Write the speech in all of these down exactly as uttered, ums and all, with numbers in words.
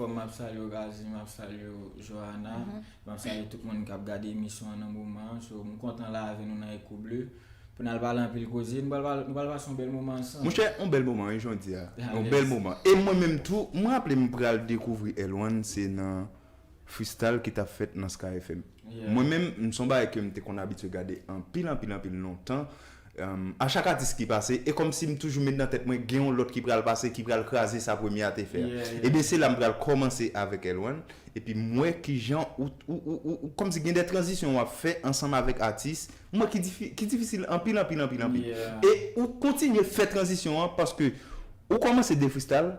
M ap salye w, Gazi, m ap salye w, Johanna. M ap salye tout moun k ap gade emisyon an nan moman an. So, m kontan la avè nou nan Echo Bleu. Pou n al pale anpil koze, nou pral, nou pral pase yon bèl moman ansanm. Monchè, yon bèl moman, wi, jan w di a. Yon bèl moman. E mwen menm tou, mwen raple m pral dekouvri Elwan, se nan freestyle ki t ap fèt nan Sky F M. Mwen menm, m se yon bagay ke m te konn abitye gade anpil, anpil, anpil lontan. Um, a chak atis ki pase, e kòmsi m toujou met nan tèt mwen, gen yon lòt ki pral pase, ki pral kraze sa premye a te fè a. Ebyen, se la m pral kòmanse avèk Elwan, epi m wè kijan ou, ou, ou, ou, ou kòmsi gen de tranzisyon w ap fè ansanm avèk atis, m wè ki difi-, ki difisil anpil, anpil, anpil, anpil. E ou kontinye fè tranzisyon an paske ou kòmanse de freestyle,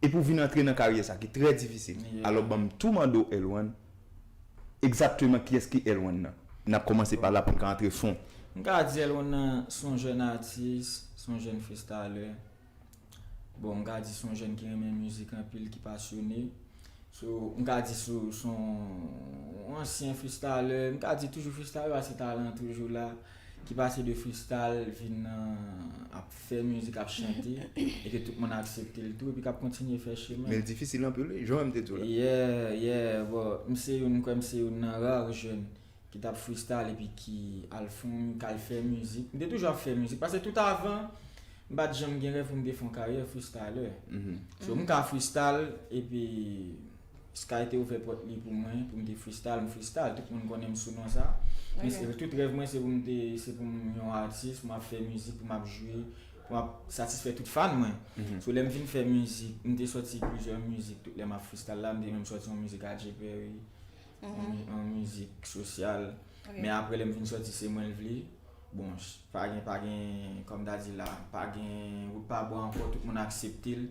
epi w vin antre nan karyè sa ki trè difisil. Alò, ban m tou mande w, Elwan, egzakteman kiyès ki Elwan nan? N ap kòmanse pa la pou n ka antre fon. M ka di Elwan nan se yon jèn atis, se yon jèn freestyler. Bon, m ka di se yon jèn ki renmen mizik anpil, ki pasyone. So, m ka di se, se yon ansyen freestyler, m ka di toujou freestyler, paske talan an toujou la, ki pase de freestyle vin nan ap fè mizik, ap chante, e ke tout moun aksepte l tou, epi k ap kontinye fè chemen. Men l difisil anpil, wi, jan w te di w la. Yeah, yeah, bon, m se youn, m kwè m se youn nan rare jèn ki t ap freestyle epi ki al fè, k al fè mizik. M te toujou ap fè mizik, paske tout avan, m pa t janm gen rèv pou m te fè yon karyè freestyler. So, m ka freestyle, epi Sky te ouvè pòt li pou mwen, pou m te freestyle, m freestyle. Tout moun konnen m sou non sa. Men se, tout rèv mwen, se pou m te, se pou m yon atis, pou m ap fè mizik, pou m ap jwe, pou m ap satisfè tout fan mwen. So, lè m vin fè mizik, m te sòti plizyè mizik, tout lè m ap freestyle la, m te menm sòti yon mizik a Jay Perry, yon mi-, yon mizik sosyal. Men apre, lè m vin sòti Se Mwen L Vle, bon, pa gen, pa gen, kòm ta di la, pa gen wout pa bwa ankò, tout moun aksepte l.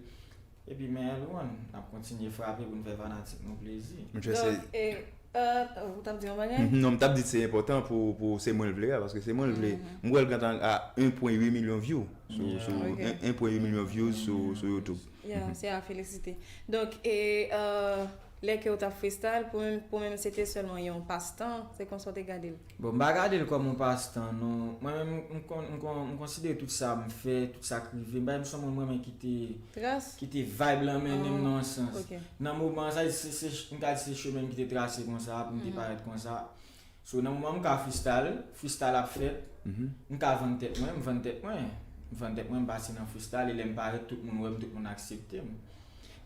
Epi men Elwan, n ap kontinye frape pou n fè fanatik nou plezi. Monchè, se Donk, e, e, ou t ap di yon bagay? Mhm, non, m t ap di se enpòtan pou, pou Se Mwen L Vle a, paske Se Mwen L Vle, m wè l gentan a un point huit milyon view sou, sou, un point huit milyon views sou, sou YouTube. Yeah, se a felisite. Donk, e, e, lè ke w t ap freestyle, pou menm, pou menm se te sèlman yon pastan, se konsa w te gade l? Bon, m pa gade l kòm yon pastan, non. Mwen menm, m kon-, m kon-, m konsidere tout sa m fè, tout sa k rive m, bagay m se yon moun mwen menm ki te, ki te vibe lan mennen m nan yon sans. Nan moman sa, se, se, m ka di se chemen m ki te trase konsa, pou m te parèt konsa. So, nan moman m ka freestyle, freestyle ap fèt, m ka vann tèt mwen, m vann tèt mwen. M vann tèt mwen, m pase nan freestyle, e lè m parèt, tout moun wè m, tout moun aksepte m.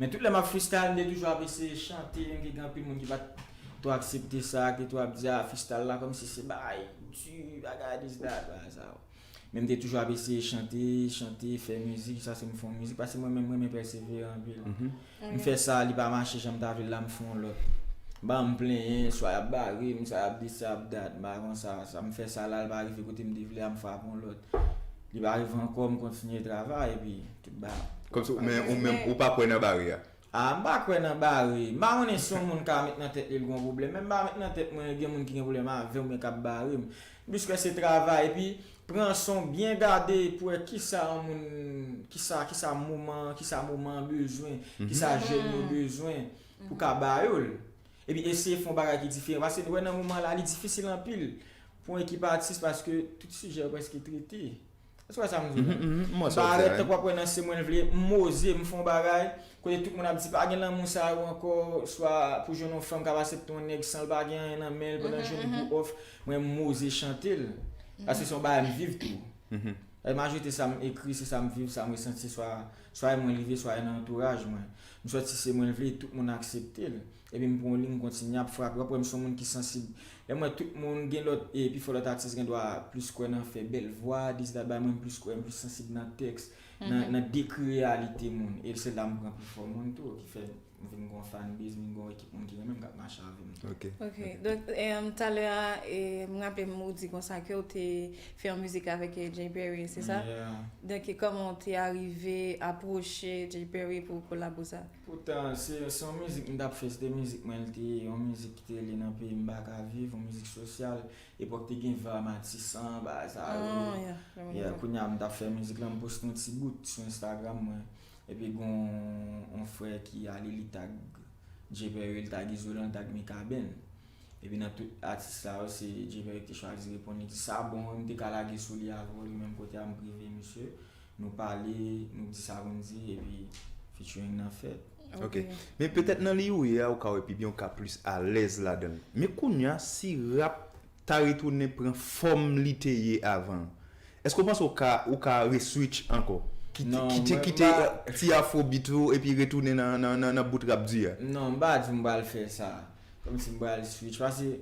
Men tout lè m ap freestyle, m te toujou ap eseye chante, menm ke gen anpil moun ki pa t twò aksepte sa, ki twò ap di, "Ah, freestyle la, kòmsi se bagay di, bagay this, that, bagay sa yo." Men m te toujou ap eseye chante, chante, fè mizik, jiskaske m fè yon mizik, paske mwen menm, mwen renmen pèsevere anpil. M fè sa, li pa mache jan m ta vle l la, m fè yon lòt. M pa janm plenyen, swa y ap bare m, swa y ap this, y ap that, m pa konsa, sa m fè sa la, l pa rive kote m te vle a, m frape yon lòt. Li pa rive ankò, m kontinye travay, epi tout bagay. Kòmsi, men ou menm, ou pa kwè nan bare a? Ah, m pa kwè nan bare. M pa konnen si yon moun ka met nan tèt li l gon pwoblèm, men m pa met nan tèt mwen gen moun ki gen pwoblèm avè m oubyen k ap bare m. M plis kwè se travay, epi pran son, byen gade pou wè kisa yon moun, kisa, kisa moman, kisa moman an bezwen, kisa jèn yo bezwen pou ka ba yo l. Epi eseye fè yon bagay ki diferan, paske nou wè nan moman la, li difisil anpil pou yon ekip atis, paske tout sijè yo prèske trete. Èske w wè sa m di w la? M pa arèt tankou w ap wè nan Se Mwen L Vle, m oze, m fè yon bagay, kote tout moun ap di pa gen lanmou sa yo ankò, swa pou jwenn yon fanm k ap aksepte yon nèg san l pa gen anyen nan men l, pandan l jwenn gwo òf, mwen m oze chante l. Paske se yon bagay m viv tou. Majorite sa m ekri, se sa m viv, sa m resanti, swa, swa e mwen rive, swa e nan antouraj mwen. M sòti Se Mwen L Vle, tout moun aksepte l. Epi m pran yon liy, m kontinye ap frape. W ap wè m se yon moun ki sansib. Lè m wè tout moun gen lòt, e pifò lòt atis gen dwa plis kwè nan fè bèl vwa, this, that, bagay, mwen m plis kwè, m plis sansib nan tèks, nan, nan dekri reyalite moun. E se la m pran pifò moun tou, ki fè m vin gon fanbase, m vin gon ekip moun ki renmen m, k ap mache avè m tou. Ok. Ok. Donk, em, talè a, e, m raple m ou di konsa ke w te fè yon mizik avèk, e, Jay Perry, se sa? Yeah. Donk, e kòman w te arive apwoche Jay Perry pou kolabo sa? Poutan, se, se yon mizik m t ap fè, se te mizik mwen, li te ye, yon mizik ki te rele Nan peyi m pa ka viv, yon mizik sosyal. Epòk te gen Vibe Matisan, bagay sa yo. Yeah, kounye a m t ap fè mizik la, m poste yon ti bout sou Instagram mwen. Epi gon yon frè ki ale, li tag Jay Perry, li tag Izolan, li tag Mikaben. Epi nan tout atis sa yo, se Jay Perry ki te chwazi reponn, li di sa bon, m te ka lage sou li avè w, li menm kote a m prive misye. Nou pale, nou di sa pou n di, epi featuring nan fèt. Ok. Men petèt nan li ou ye a, ou ka wè pi byen, ou ka plis alèz ladan l. Men kounye a, si rap ta retounen pran fòm li te ye avan, èske w panse ou ka, ou ka re-switch ankò? Kite, kite, kite ti afrobeat ou epi retounen nan, nan, nan, nan bout rap di a? Non, m pa di m pral fè sa. Kòmsi m pral switch. Paske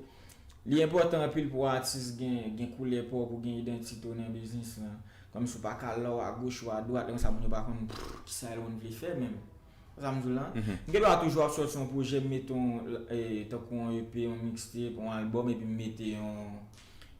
li enpòtan anpil pou atis gen, gen koulè pa w, pou gen idantite w nan biznis lan. Kòmsi w pa ka la w agoch ou adwat, lè konsa moun yo pa konn, pff, kisa Elwon vle fè menm. Sa m di w la. M gen dwa toujou ap sòti yon pwojè, m mete yon, eh, tankou yon E P, yon mixtape, yon albòm, epi m mete yon,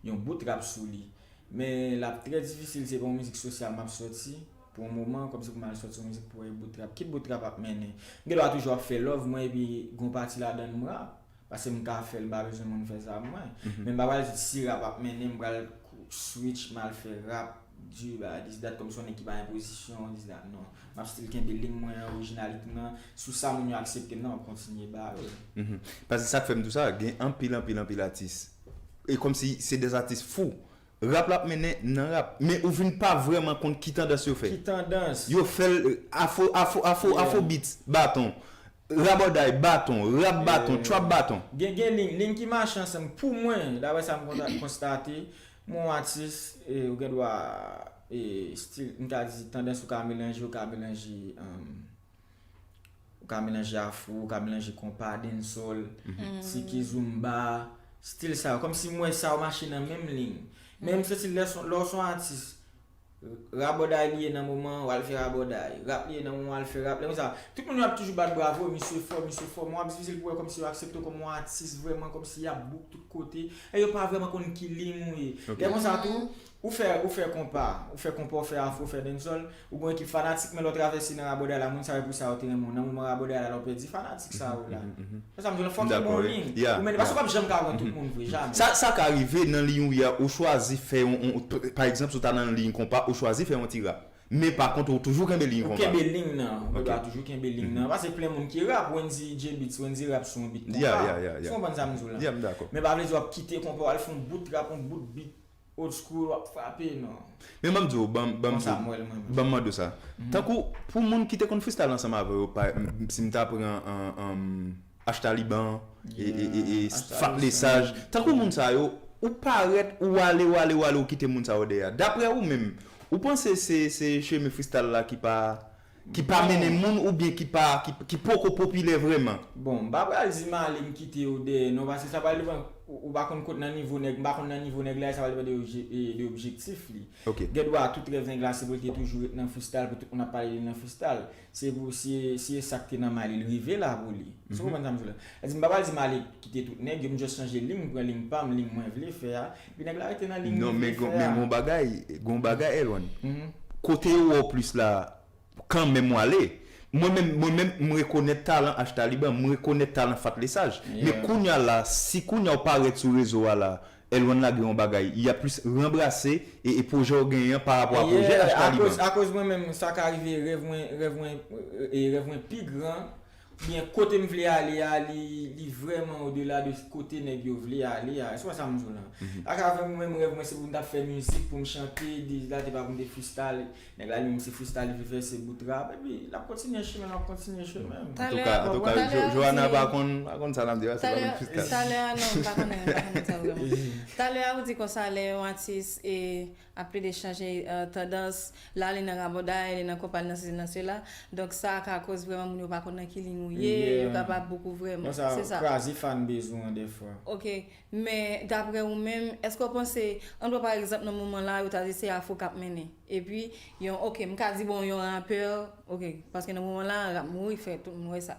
yon bout rap sou li. Men l ap trè difisil, se pa yon mizik sosyal m ap sòti pou yon moman, kòmsi pou m al sòti yon mizik pou yon bout rap. Kit bout rap ap mennen. M gen dwa toujou ap fè love mwen, epi gon pati ladan l m rap. Paske m ka fè l, m pa bezwen moun fè sa pou mwen. Men m pa pral di si rap ap mennen, m pral kou-, switch, m al fè rap, di, ba, this, that, kòmsi yon nèg ki pa enpozisyon, this, that, non. M ap still kenbe liy mwen an, orijinalite m nan, sou sa moun yo aksepte m nan, m ap kontinye bare. Paske sa k fè m di w sa, gen anpil, anpil, anpil atis. E kòmsi se de atis fou. Rap l ap mennen nan rap. Men ou vin pa vrèman konn ki tandans yo fè. Ki tandans? Yo fè l, eh, afro, afro, afro, afrobeats, baton. Rabòday, baton, rap, baton, trap, baton. Gen, gen liy, liy ki mache ansanm. Pou mwen, daprè sa m konta-, konstate, mwen yon atis, eh, ou gen dwa, eh, stil, m ka di tandans ou ka melanje, ou ka melanje, um, ou ka melanje afro, ou ka melanje konpa, dancehall, si kizomba, stil sa yo. Kòmsi m wè sa yo mache nan menm liy. Men m santi lè son, lè w son atis, rabòday li ye nan moman, w al fè rabòday. Rap li ye nan moman, w al fè rap. Lè konsa, tout moun yo ap toujou bat bravo, misye fò, misye fò. Men w ap difisil pou wè kòmsi yo aksepte w kòm yon atis vrèman, kòmsi y ap bouk tout kote. E yo pa vrèman konn ki liy ou ye. Lè konsa tou, ou fè, ou fè konpa, ou fè konpa, ou fè afro, ou fè dancehall, ou gon ekip fanatik, men lè w travèse nan rabòday la, moun sa yo pou sa yo te renmen w. Nan moman rabòday la, lè w pèdi fanatik sa yo la. Se sa m di w la, fòk gen yon liy. Ou mennen, paske w p ap janm ka pran tout moun vre, jamè. Sa, sa ka rive nan liy ou ye a, ou chwazi fè yon, yon, pa egzanp, si w ta nan liy konpa, ou chwazi fè yon ti rap. Men pa kont, ou toujou kenbe liy konpa. Ou kenbe liy nan. Ou dwa toujou kenbe liy nan. Paske plen moun ki rap, Wendy J Beats, Wendy rap sou yon beat konpa. Si w konprann sa m di w la. Men pa vle di w ap kite konpa, w al fè yon bout rap, yon bout beat old school, w ap frape, non. Men ban m di w, ban m, ban m di w, ban m mande w sa. Tankou, pou moun ki te konn freestyle ansanm avè w, pa, m, si m ta pran, an, an, H Taliban, e, e, e, e, Fat Lesaj, tankou moun sa yo, ou parèt, ou ale, ou ale, ou ale, ou kite moun sa yo dèyè. Daprè ou menm, ou panse se, se chemen freestyle la ki pa, ki pa mennen moun oubyen ki pa, ki, ki poko popilè vrèman? Bon, m pa pral di m ale m kite yo dèyè, non, paske sa pral depann, ou, ou pa konn kot nan nivo nèg, m pa konn nan nivo nèg la, e sa pral depann de obje-, e, de objektif li. Gen dwa tout rèv nèg la se pou l te toujou ret nan freestyle, pou tout moun ap pale de l nan freestyle. Se pou, si, si e sa k te nan may li, l rive la pou li. Si w konprann sa m di w la. Sa di, m pa pral di m ale kite tout nèg yo, m just chanje liy, m pran liy pa m, liy mwen vle fè a. Epi nèg la rete nan liy li vle fè a. Non, men gon, men gon bagay, gon bagay, Elwon. Kote yo wè w plis la, kanmenm w ale. Mwen menm, mwen menm, m rekonèt talan H Taliban, m rekonèt talan Fat Lesaj. Men kounye a la, si kounye a w parèt sou rezo a la, Elwon lage yon bagay, y ap plis ranbrase e, e pwojè w genyen an pa rapò a pwojè H Taliban. Akoz, akoz mwen menm, sa ka rive, rèv mwen, rèv mwen, e rèv mwen pi gran, oubyen kote m vle ale a, li, li vrèman odela de kote nèg yo vle ale a. Èske w wè sa m di w la? Ak avè mwen menm, rèv mwen se pou m t ap fè mizik, pou m chante, de la te pa pou m te freestyle. Nèg la li menm se freestyle li vle fè, se bout rap, epi l ap kontinye chemen l, l ap kontinye chemen l. Antouka, antouka, Joana pa konn, pa konn sa n ap di a, se pa menm freestyle. Talè a, non, m pa konnen, m pa konnen sa vrèman. Talè a, ou di konsa, lè yon atis e ap plede chanje, eh, tandans, l ale nan rabòday, li nan konpa, li nan sesi, nan sela. Donk, sa ka koz vrèman moun yo pa konn nan ki liy ou ye, yo ka pa book ou vrèman. Se sa. Kraze fan base ou an dèfwa. Ok, men daprè ou menm, èske w panse, ann pran pa egzanp nan moman la, yo ta di se afro k ap mennen. Epi, yon, ok, m ka di, bon, yon rapè, ok, paske nan moman la, rap mouri, fè tout moun wè sa.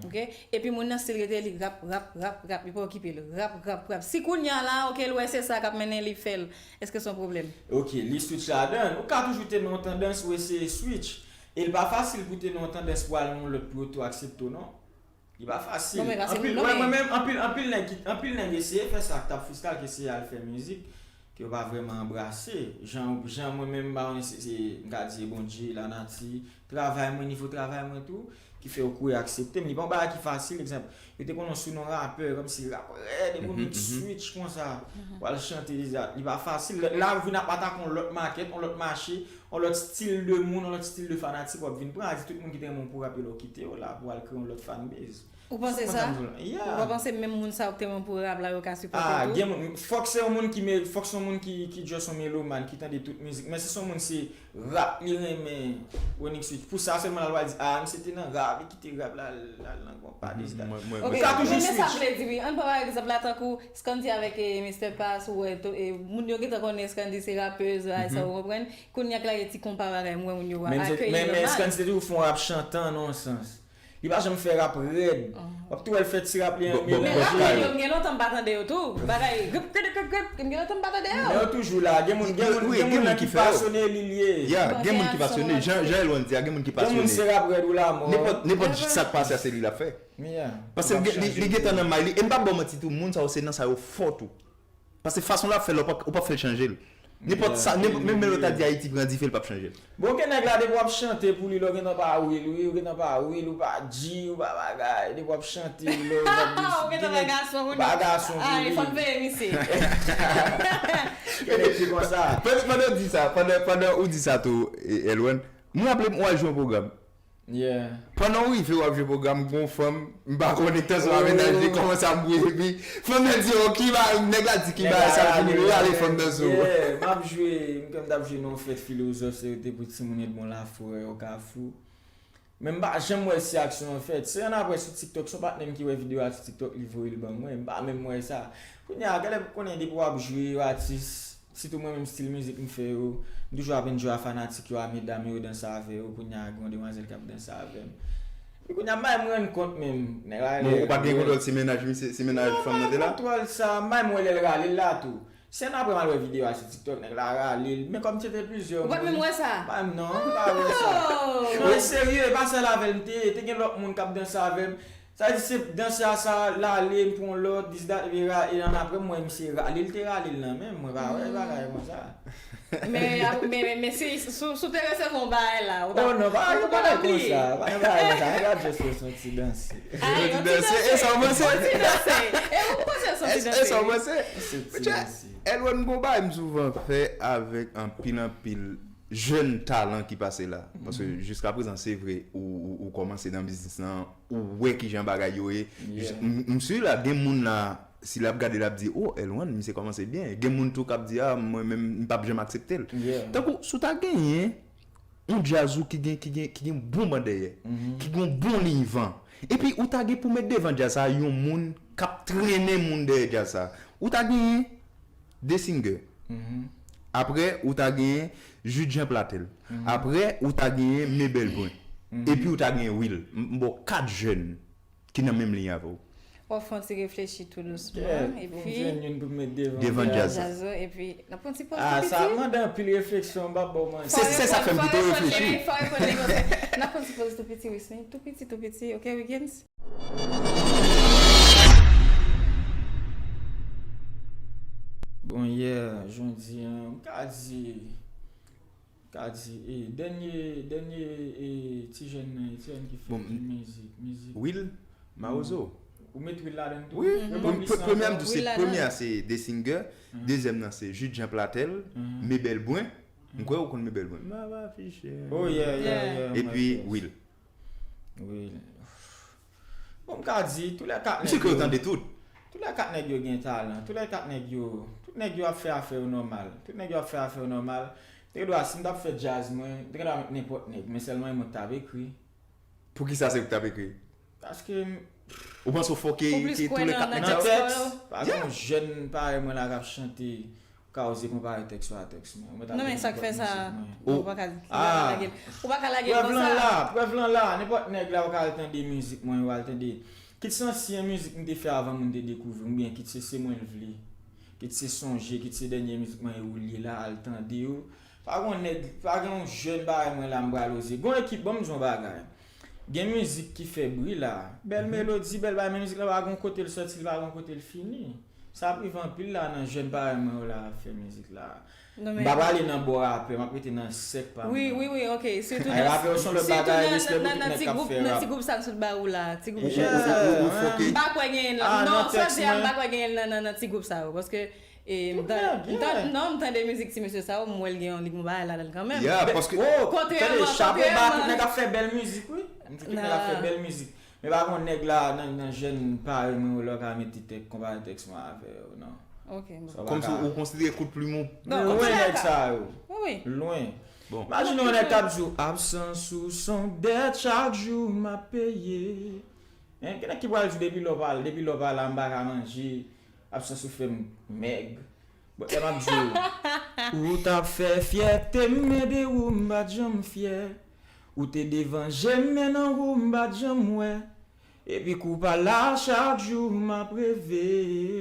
Ok? Epi moun nan still rete li rap, rap, rap, rap, li pa okipe l, rap, rap, rap. Si kounye a la, ok, l wè se sa k ap mennen li fè l, èske se yon pwoblèm? Ok, li switch ladan l. Ou ka toujou te nan yon tandans, ou eseye switch. E l pa fasil pou te nan yon tandans pou al nan yon lòt pou yo tou aksepte w, non. Li pa fasil. Anpil, mwen menm, anpil, anpil nèg ki, anpil nèg eseye fè sa, k t ap freestyle, ki eseye al fè mizik, ke yo pa vrèman anbrase. Jan, jan mwen menm, m pa konnen si se, m ka di se Bondye, lanati, travay mwen, nivo travay mwen tou, ki fè yo kouri aksepte m. Li pa yon bagay ki fasil, egzanp, yo te konnen w sou non rapè, kòmsi rap rèd, epi w vin switch konsa, w al chante, li pa fasil. Lè, la, ou vin ap atake yon lòt makèt, yon lòt mache, yon lòt stil de moun, yon lòt stil de fanatik, w ap vin pran, a di tout moun ki te renmen w pou rap yo la, w kite yo la, pou al kreye yon lòt fanbase. Ou panse sa? Ou pa panse menm moun sa yo ki te renmen w pou rap la, yo ka sipòte tou? Ah, gen moun, fòk se yon moun ki, fòk se yon moun ki, ki just yon melomàn, ki tande tout mizik. Men si se yon moun se rap li renmen, Onyx Switch. Pou sa sèlman l al di, ah, misye te nan rap, li kite rap la, l al nan konpa, this, that. Ou ka toujou switch. Men sa m vle di, wi. Ann pran pa egzanp la, tankou Scandy avèk, eh, Mister Pass, ou wè, moun yo gentan konnen Scandy se rapèz, sa, ou konprann? Kounye a k lage ti konpa bagay, m wè moun yo akeyi l mal. Men, men Scandy se toujou fè yon rap chantan nan yon sans. Li pa janm fè rap rèd. W ap tou wè l fè ti rap li an melanje. Men rap rèd yo, m gen lontan m pa tande yo tou. Bagay, grip, grip, grip, grip, m gen lontan m pa tande yo. Men yo toujou la. Gen moun, gen moun, gen moun nan ki pasyone li, li ye. Ya, gen moun ki pasyone. Jan, jan Elwan di a, gen moun ki pasyone. Gen moun se rap rèd ou lanmò. Nenpòt, nenpòt sa k pase a, se li l ap fè. Paske li, li gentan nan may li. E m p ap ba w manti tou, moun sa yo se nan sa yo fò tou. Paske fason l ap fè l, ou p ap, ou p ap fè l chanje l. Nenpòt sa, menm lè w ta di Ayiti pran dife, l p ap chanje l. Bon, gen nèg la, depi w ap chante pou li, lè w gentan pa real, wi, ou gentan pa real, ou pa G, ou pa bagay, depi w ap chante, lè w ap di, ou gentan pa gason pou li. Pa gason pou li. Ay, fò n veye misye. Gen nèg ki konsa. Pandan, pandan w di sa, pandan, pandan ou di sa tou, eh, Elwan, m raple m, w al jwe yon pwogram. Yeah. Pandan w rive, w ap jwe pwogram, gon fanm, m pa konnen ki tan sa w ap menaje, kòmanse ap bouyi, epi fanm nan di, "Oh, ki ba-, nèg la di ki bagay sa vini, li rale fanm nan sou." Yeah, m ap jwe, m konn t ap jwe nan yon fèt filozòf, se te pou timoun Edmond Lafrè, o Kafou. Men m pa janm wè l si aksyon an fèt. Se annapre sou TikTok, se yon patnè m ki wè videyo a sou TikTok, li voye l ban mwen. M pa menm wè sa. Kounye a, gade, konnen depi w ap jwe, yo atis, sitou mwen menm stil mizik m fè yo, m toujou ap enjoy a fanatik yo, a medam yo, danse avè yo. Kounye a, gen yon demwazèl k ap danse avè m. Epi kounye a, m pa menm rann kont menm. Nèg la. Bon, ou pa t gen kontwòl si mennaj misye, si mennaj fanm nan te la? Kontwòl sa, m pa menm wè lè l rale l la tou. Se annapre m al wè videyo a sou TikTok, nèg la rale l. Men kòm se te plizyè moun. Ou pa t menm wè sa? M pa menm non, m pa wè sa. Oh! Men serye, e pa sèl avè l m te ye, te gen lòt moun k ap danse avè m. Sa vle di se danse a sa l ale, m pran lòt, this, that, epi ra-, e annapre m wè misye rale l, te rale l nan men m, mwen pa wè bagay konsa. Men, men, men, men si, si, si w te resevwa yon bagay la, ou t ap, ou pa t ap bliye. Oh non, pa gen bagay konsa, pa gen bagay konsa, nèg la just wè se yon ti danse. Ay, yon ti danse, e sa w panse? Yon ti danse. E ou panse se yon ti danse? E sa w panse? Se ti danse. Elwan, gon bagay m souvan fè avèk anpil, anpil jèn talan ki pase la. Paske jiskaprezan, se vre, ou, ou, ou kòmanse nan biznis lan, ou wè kijan bagay yo ye. M, m si la, gen moun la, si l ap gade, l ap di, "Oh, Elwan, misye kòmanse byen." Gen moun tou k ap di, "Ah, mwen menm, m p ap janm aksepte l." Tankou, si w ta genyen yon djaz ou ki gen, ki gen, ki gen bon ban dèyè, ki gen yon bon liy van. Epi ou ta gen pou met devan djaz sa a yon moun k ap trennen moun dèyè djaz sa a. Ou ta genyen The Singer. Apre, ou ta genyen Jude Jean Platel. Apre, ou ta genyen Mebel Brun. Epi ou ta genyen Will. M, m ba w kat jèn ki nan menm liy avè w. W ap fè yon ti reflechi tou dousman, epi devan djaz la, epi n ap pran ti poz tou piti. Ah, sa mande anpil refleksyon, m p ap ba w manti. Se, se sa k fè m kite w reflechi. Fò reponn li konsa. N ap pran ti poz tou piti, Wismy. Tou piti, tou piti. Ok, Wiggins? Bon, yeah, jodi a, m ka di, ka di, e, dènye, dènye, e, ti jèn nan, ti jèn ki fè mizik, mizik. Will Mawozo. Ou met Will ladan tou? Wi, premye a m di w se, premye a se The Singer, dezyèm nan se Jude Jean Platel, Mebel Brun. M kwè ou konn Mebel Brun. M ap afiche. Oh, yeah, yeah, yeah. Epi Will. Will. Bon, m ka di, tou lè kat nèg yo. M si ke w tande tout. Tou lè kat nèg yo gen talan. Tou lè kat nèg yo, tout nèg yo ap fè afè yo nòmal. Tout nèg yo ap fè afè yo nòmal. Te dwa, si m t ap fè djaz mwen, m te dwa met nenpòt nèg, men sèlman e mwen k t ap ekri. Poukisa se ou k t ap ekri? Paske m... Ou panse w fòke tou lè kat nèg sa yo? Nan tèks, pa gen yon jèn parèy mwen la k ap chante. Ka oze konpare tèks ou a tèks mwen. Non, men sa k fè sa, ou pa ka, ou pa ka lage l, ou pa ka lage l konsa. Prèv lan la, prèv lan la, nenpòt nèg la ou ka al tande mizik mwen, ou al tande, kit se ansyen mizik m te fè avan moun te dekouvri m, oubyen kit se Se Mwen L Vle, kit se Sonje, kit se dènye mizik mwen e ou l ye la, al tande yo. Pa gen yon nèg, pa gen yon jèn parèy mwen la m pral oze. Gon ekip, ban m di yon bagay. Gen mizik ki fè bri la, bèl melodi, bèl bagay, men mizik la pa gon kote l sòti, li pa gon kote l fini. Sa ap rive anpil la nan jèn parèy mwen yo la ap fè mizik la. M pa prale nan bò rapè, m ap rete nan sèk pa m. Wi, wi, wi, ok. Sitou nan, rapè yo se yon lòt bagay, respè pou tout nèg k ap fè rap. Nan ti gwoup sa m sot ba ou la, ti gwoup jèn sa. M pa kwè genyen l. Non, sa di a, m pa kwè genyen l nan ti gwoup sa yo. Paske, e, m tande, non, m tande mizik ti mesye sa yo, m wè l gen yon lig mobile ladan l kanmenm. Kontrèman, chapo ba tout nèg ap fè bèl mizik, wi. M di tout nèg ap fè bèl mizik. Men pa gen yon nèg la nan, nan jèn parèy mwen yo la w ka mete tèks, konpare tèks mwen avè yo, non. Ok, bon. Kòmsi ou konsidere kout plim ou. Lwen nèg sa yo. Wi, wi. Lwen. Bon. Imajine yon nèg k ap di w, absans ou se yon dèt, chak jou m ap peye. Hein, gen nèg ki pral di depi lè w pa, depi lè w pa la, m pa ka manje, absans ou fè m mèg. Bon, lè m ap di w, ou t ap fè fyète m, men de ou m pa t janm fyè. Ou te devan je m, men nan ou m pa t janm wè. Epi kou pa la, chak jou m ap reve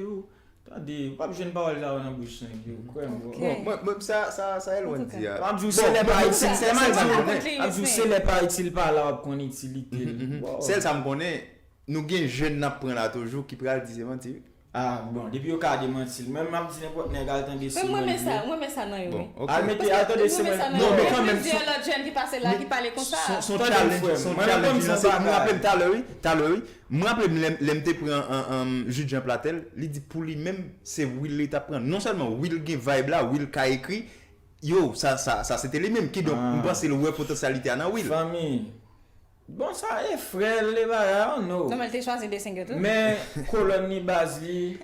w. Tande, ou p ap jwenn pawòl sa yo nan bouch nèg yo, kwè m, bro. Bon, mwen, mwen, sa, sa, sa Elwan di a. M ap di w se lè pa itil, se lè m ap di w, m ap di w se lè pa itil pa la w ap konn itilite l. Sèl sa m konnen, nou gen jèn n ap pran la toujou ki pral di se manti, wi. Ah, bon, depi yo ka demanti l. Mwen, m ap di nenpòt nèg al tande Simone Vle. Mwen, mwen renmen sa, mwen renmen sa nan yo, wi. Al mete, al tande Simone Vle. Non, men kanmenm, plizyè lòt jèn ki pase la ki pale konsa. Se yon challenge, se yon challenge li lanse. M raple m talè, wi, talè, wi. M raple m lè, lè m te pran Jude Jean Platel, li di pou li menm, se Will li t ap pran. Non sèlman Will gen vibe la, Will ka ekri, yo, sa, sa, sa se te li menm. Kidonk, m panse l wè potansyalite a nan Will. Fanmi, bon, sa e frè l, e bagay, I don't know. Non, men l te chwazi de sèt yo tou. Men kolòn li, baz li,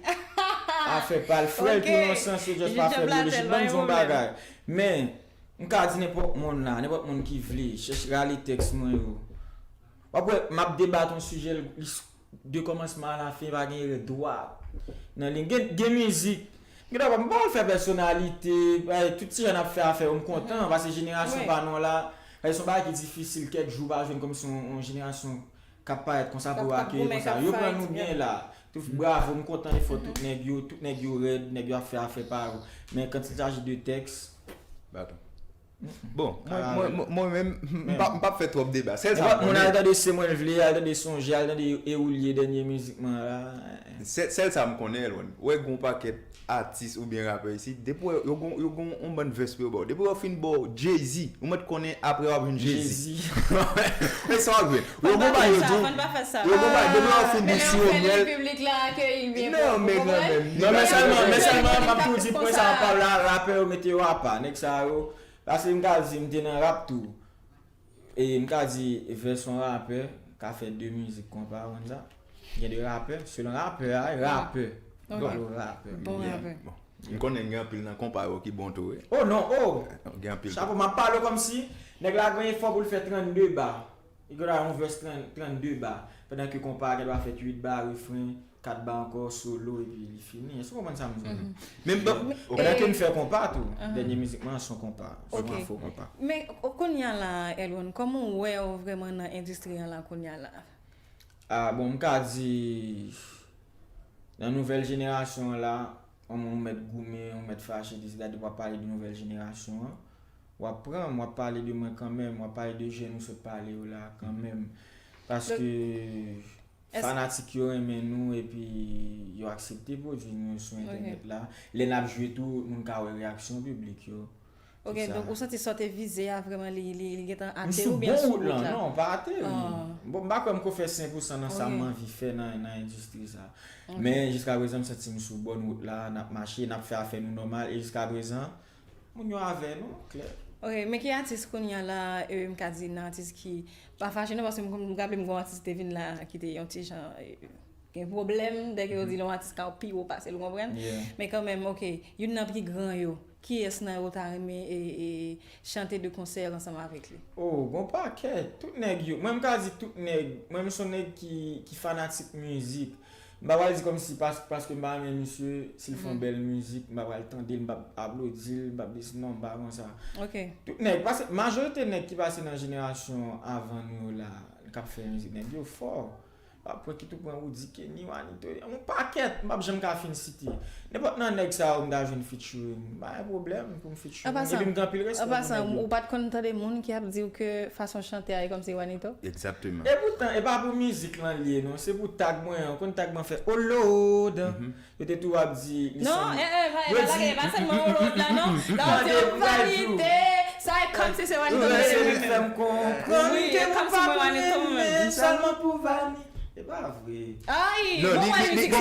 afè pa l. Frè l tou nan sans, yo just pa fè byo lojik. Ban m di yon bagay. Men, m ka di nenpòt moun la, nenpòt moun ki vle, chèche rale tèks mwen yo. W ap wè, m ap debat yon sijè, li de kòmansman a la fen, pa gen erè dwat nan li. Gen, gen mizik. Gen dwa, m pa wè l fè pèsonalite, bay, tout ti jèn ap fè afè yo, m kontan, paske jenerasyon pa nou an la, bay, se yon bagay ki difisil, kèk jou w pa jwenn kòmsi yon, yon jenerasyon k ap parèt konsa pou yo akeyi konsa. Yo pran nou byen la. Tout, bravo, m kontan efò tout nèg yo, tout nèg yo rèd, nèg yo ap fè afè pa yo. Men quand il s'agit de tèks, baton. Bon, mwen, mwen, mwen, mwen menm, m p ap, m p ap fè twòp deba. Sèl sa m konnen. Nenpòt moun al tande Se Mwen L Vle, al tande Sonje, al tande Ewoulye, dènye mizik mwen an la. Sèl, sèl sa m konnen, Elwan. Wè gon pakèt atis oubyen rapè isit, depi w wè yo gon, yo gon yon bann vès pou yo ba w. Depi w wè yo fin ba w Jay-Z, ou mèt konnen apre w ap jwenn Jay-Z. Jay-Z. E sa w ap jwenn. Yo gon bagay yo di w. Yo gon bagay, depi w wè yo fin di w siwo myèl. Non, men kanmenm. Non, men sèlman, men sèlman, m ap tou di pwen sa, pa la, rapè yo mete yo apa. Nèg sa yo, Paske m ka di m te nan rap tou. E m ka di vès yon rapè ka fè de mizik konpa, ou konn sa. Gen de rapè, selon rapè a, rapè. Bon rapè. Bon rapè. M konnen gen anpil nan konpa yo ki bon tou, wi. Oh non, oh! Gen anpil. Chapo, m ap pale w kòmsi nèg la gen efò pou l fè trannde ba. Li gen dwa yon vès trannde ba, pandan ke konpa gen dwa fè uit ba, refren, kat ba ankò, solo, epi li fini. Èske w konprann sa m di w? Men bon, pandan ke m fè konpa tou, dènye mizik mwen an se yon konpa, se yon afro konpa. Men kounye a la, Elwan, kòman w wè w vrèman nan endistri an la kounye a la? Ah, bon, m ka di, nan nouvèl jenerasyon an la, yon moun ou mèt goumen, ou mèt fache, etsetera, depi w ap pale de nouvèl jenerasyon an, w ap pran m, w ap pale de mwen kanmenm, w ap pale de jèn ou sot pale yo la kanmenm. Paske fanatik yo renmen nou epi yo aksepte pwodui nou sou entènèt la. Lè n ap jwe tou, moun ka wè reyaksyon piblik yo. Ok, donk ou santi sa w te vize a vrèman li, li, li gentan ate oubyen sou wout la? M sou bon wout la, non, pa ate, wi. Bon, m pa kwè m ko fè sen pou san nan sa m anvi fè nan, nan endistri sa. Men jiska prezan m santi m sou bòn wout la, n ap mache, n ap fè afè nou nòmal, e jiska prezan, moun yo avè nou, klè. Ok, men ki atis kounye a la, e, m ka di nan atis ki pa fache non, paske m, m raple m gon atis te vin la ki te yon ti jan, e, gen pwoblèm, dèke yo di lè yon atis ka pi wo pase l, ou konprann? Men kanmenm, ok, youn nan pi gran yo, kiyès nan yo w ta renmen, e, e, chante de konsè ansanm avèk li? Oh, gon pakèt, tout nèg yo, mwen m ka di tout nèg, mwen m se yon nèg ki, ki fanatik mizik. M pa pral di kòmsi pas-, paske m pa renmen misye, si l fè yon bèl mizik, m pa pral tande l, m p ap aplodi l, m p ap di, non, m pa konsa. Ok. Tout nèg, paske majorite nèg ki pase nan jenerasyon avan nou yo la, k ap fè mizik, nèg yo fò. Apre ki tou pran Roody Kenny, Wanito, yon pakèt, m p ap janm ka fin site. Nenpòt nan nèg sa yo m ta jwenn featuring, m pa gen pwoblèm pou m featuring. Epi m gen anpil respè pou nèg yo. Ou pa t konn tande moun ki ap di w ke fason chante a e kòmsi Wanito? Egzakteman. E poutan, e pa pou mizik lan l ye non, se pou tag mwen an, ou konn tag mwen fè oh Lord. Yo te tou ap di li sanble. Non, eh, eh, pa, pa lage, pa sèlman yon lòt la, non. La, w di yon vanite. Sa e kòmsi se Wanito m rele mwen menm. Wi, e kòmsi mwen Wanito mwen menm. Sèlman pou Vani. E pa vre. Ay, bon, Wanito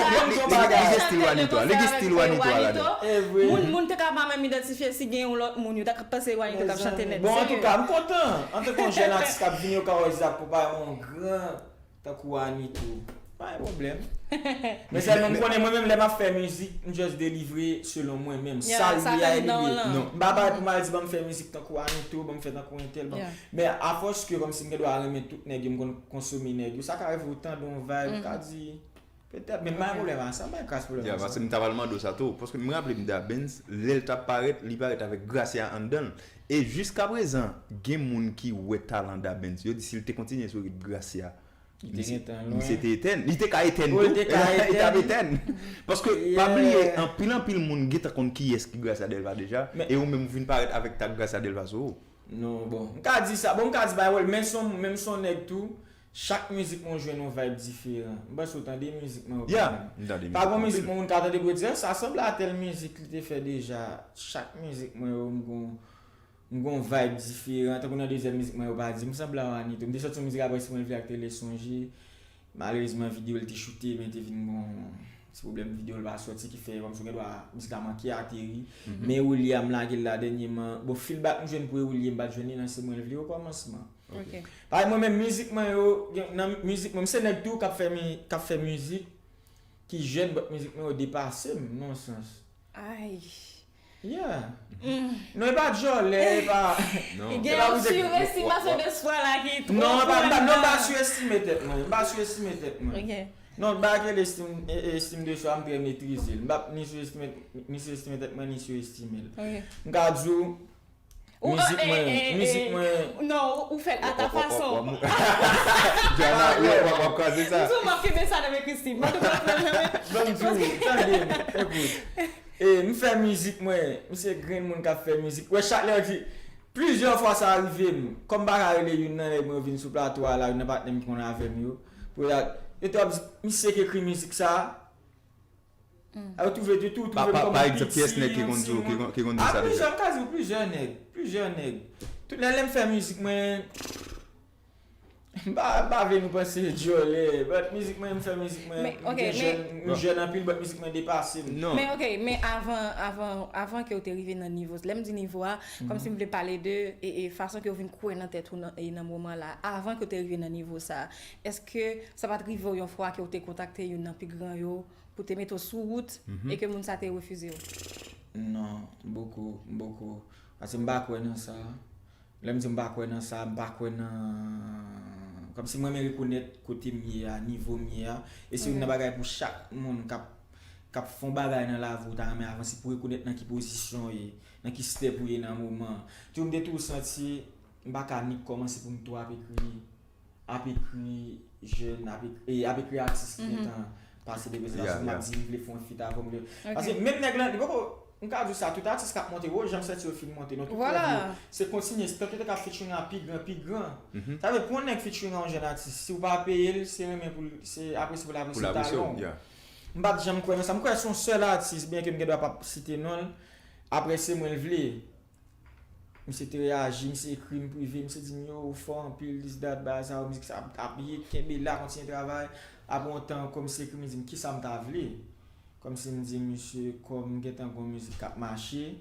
sa. Li gen stil Wanito a, li gen stil Wanito a ladan. Moun, moun te ka pa menm idantifye si gen yon lòt moun, yo ta ka panse Wanito k ap chante nèt. Bon, antouka, m kontan. Antanke yon jèn atis k ap vini, yo ka wè Zak Popa yon gran tankou Wanito, pa gen pwoblèm. Men sèlman m konnen mwen menm lè m ap fè mizik, m just delivre selon mwen menm. Sa l ye a e li ye. M pa pare pou m al di ban m fè mizik tankou Wanito, ban m fè tankou entèl. Men afòs ke kòmsi m gen dwa renmen tout nèg yo, m konn konsome nèg yo, sa ka rive ou tande yon vibe, ou ka di petèt, men m pa gen pwoblèm a sa, m pa gen kras pwoblèm a sa. Paske m ta pral mande w sa tou, paske m raple m Da Benz, lè l t ap parèt, li parèt avèk Gracia anndan l. E jiskaprezan, gen moun ki wè talan Da Benz, yo di si l te kontinye sou rit Gracia, Misye te etèn. Li te ka etèn tou. Li t ap etèn. Paske, pa bliye, anpil anpil moun gentan konn kiyès ki Gracia Delva deja, e ou menm ou vin parèt avèk tag Gracia Delva sou ou. Non, bon, m ka di sa. Bon, m ka di bagay wòl, men son, menm son nèg tou. Chak mizik mwen jwenn yon vibe diferan. M panse ou tande mizik mwen yo kanmenm. Pa gon mizik mwen moun ka tande pou yo di, sa sanble a tèl mizik li te fè deja. Chak mizik mwen yo, m gon M gon vibe diferan, tankou nan dezyèm mizik mwen yo pa di m sanble a Wanito. M te sòti yon mizik apre si mwen vle ak Tele Sonje. Malerezman videyo l te choute men te vin gon ti pwoblèm videyo l pa sòti ki fè kòmsi ou gen dwa mizik la manke ateri. Men William lage l la dènyèman. Bon feedback m jwenn pou William m pa t jwenn li nan se mwen l vle okòmansman. Paske mwen menm mizik mwen yo, nan mizik mwen m se nèg tou k ap fè mizik ki jèn but mizik mwen yo depase m nan yon sans. Ay. Yeah. Non, e pa djòlè, e pa. Non. Gen yon surestimasyon de swa la ki twò. Non, e pa, non, m pa surestime tèt mwen. M pa surestime tèt mwen. Non, bagay ke l estime, estime de swa, m trè metrize l. M pa ni surestime, ni surestime tèt mwen, ni surestime l. M ka di w, mizik mwen, mizik mwen. Non, ou fè l a ta fason. Joanna, w ap kraze sa. M di w m ap kenbe sa nan men Christine. Mwen tou m ap fè l nan men. Ban m di w, tande m, ekout. E, m fè mizik mwen, m se grenn moun k ap fè mizik. Wè chak lè yo di, plizyè fwa sa rive m, kòm m pa ka rele youn nan nèg mwen yo vin sou plato a la, youn nan patnè m ki konn avè m yo, pou yo ta, yo tou ap di, misye k ekri mizik sa, a yo twouve, yo tou twouve m kòm piti, yon ti moun. A plizyè, m ka di w plizyè nèg, plizyè nèg. Tout lè, lè m fè mizik mwen, M pa, m pa vle nou panse djòlè, but mizik mwen, m fè mizik mwen, m gen jèn, m jèn anpil, but mizik mwen depase m. Men ok, men avan, avan, avan ke w te rive nan nivo, lè m di nivo a, kòmsi m vle pale de e, e fason ke w vin kwè nan tèt ou nan, e nan moman la, avan ke w te rive nan nivo sa, èske sa pa t rive w yon fwa ke w te kontakte youn nan pi gran yo pou te mete w sou wout e ke moun sa te refize w? Non, m poko, m poko. Paske m pa kwè nan sa. Lè m di m pa kwè nan sa, m pa kwè nan, kòmsi m renmen rekonèt kote m ye a, nivo m ye a. E se youn nan bagay pou chak moun k ap, k ap fè yon bagay nan lavi w ta renmen avanse pou rekonèt nan ki pozisyon w ye, nan ki step ou ye nan moman an. Toujou m te toujou santi m pa ka ni kòmanse pou m tou ap ekri, ap ekri jèn, ap ekri, e, ap ekri atis ki gentan pase depi sa, m ap di m vle fè yon feat avè w, m vle. Paske menm nèg lan, li poko M ka di w sa, tout atis k ap monte, yo janm santi yo fin monte non, tout lè yo se kontinye, se tank yo te ka featuring a pi gran, pi gran. Sa vle pou yon nèg featuring a yon jèn atis, si w pa peye l, se renmen pou l, se apresye pou l apresye talan w. M pa t janm kwè nan sa, m kwè se yon sèl atis, byen ke m gen dwa p ap site non l, apre se mwen l vle. Misye te reyaji, misye ekri m prive, misye di m yo ou fò anpil, this that, bagay sa yo, mizik sa ap, ap hit, kenbe la, kontinye travay. Apre yon tan, kòm misye ekri m, li di m kisa m ta vle. Kòmsi m di misye, kòm m gentan gon mizik k ap mache,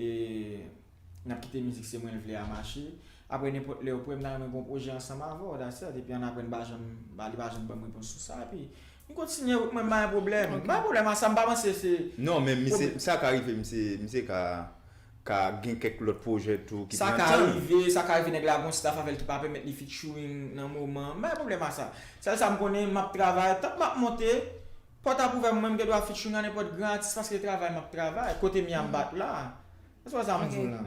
e n ap kite mizik se mwen l vle a mache. Apre nenpòt lè ou prè, m ta renmen gon pwojè ansanm avè w, that's it. Epi annapre n pa janm, li pa janm ban m repons sou sa. Epi m kontinye wout mwen, m pa gen pwoblèm. M pa gen pwoblèm a sa, m pa panse se. Non, men misye, sa ka rive, misye, misye ka, ka gen kèk lòt pwojè tou ki pran tan. Sa ka rive, sa ka rive nèg la gon staff avè l ki pa pèmèt li featuring nan moman an. M pa gen pwoblèm a sa. Sèl sa m konnen, m ap travay, tank m ap monte, pòt ap ouvè, mwen m gen dwa featuring a nenpòt gran atis paske travay m ap travay, kote m ye a m bat la. Èske w wè sa m di w la?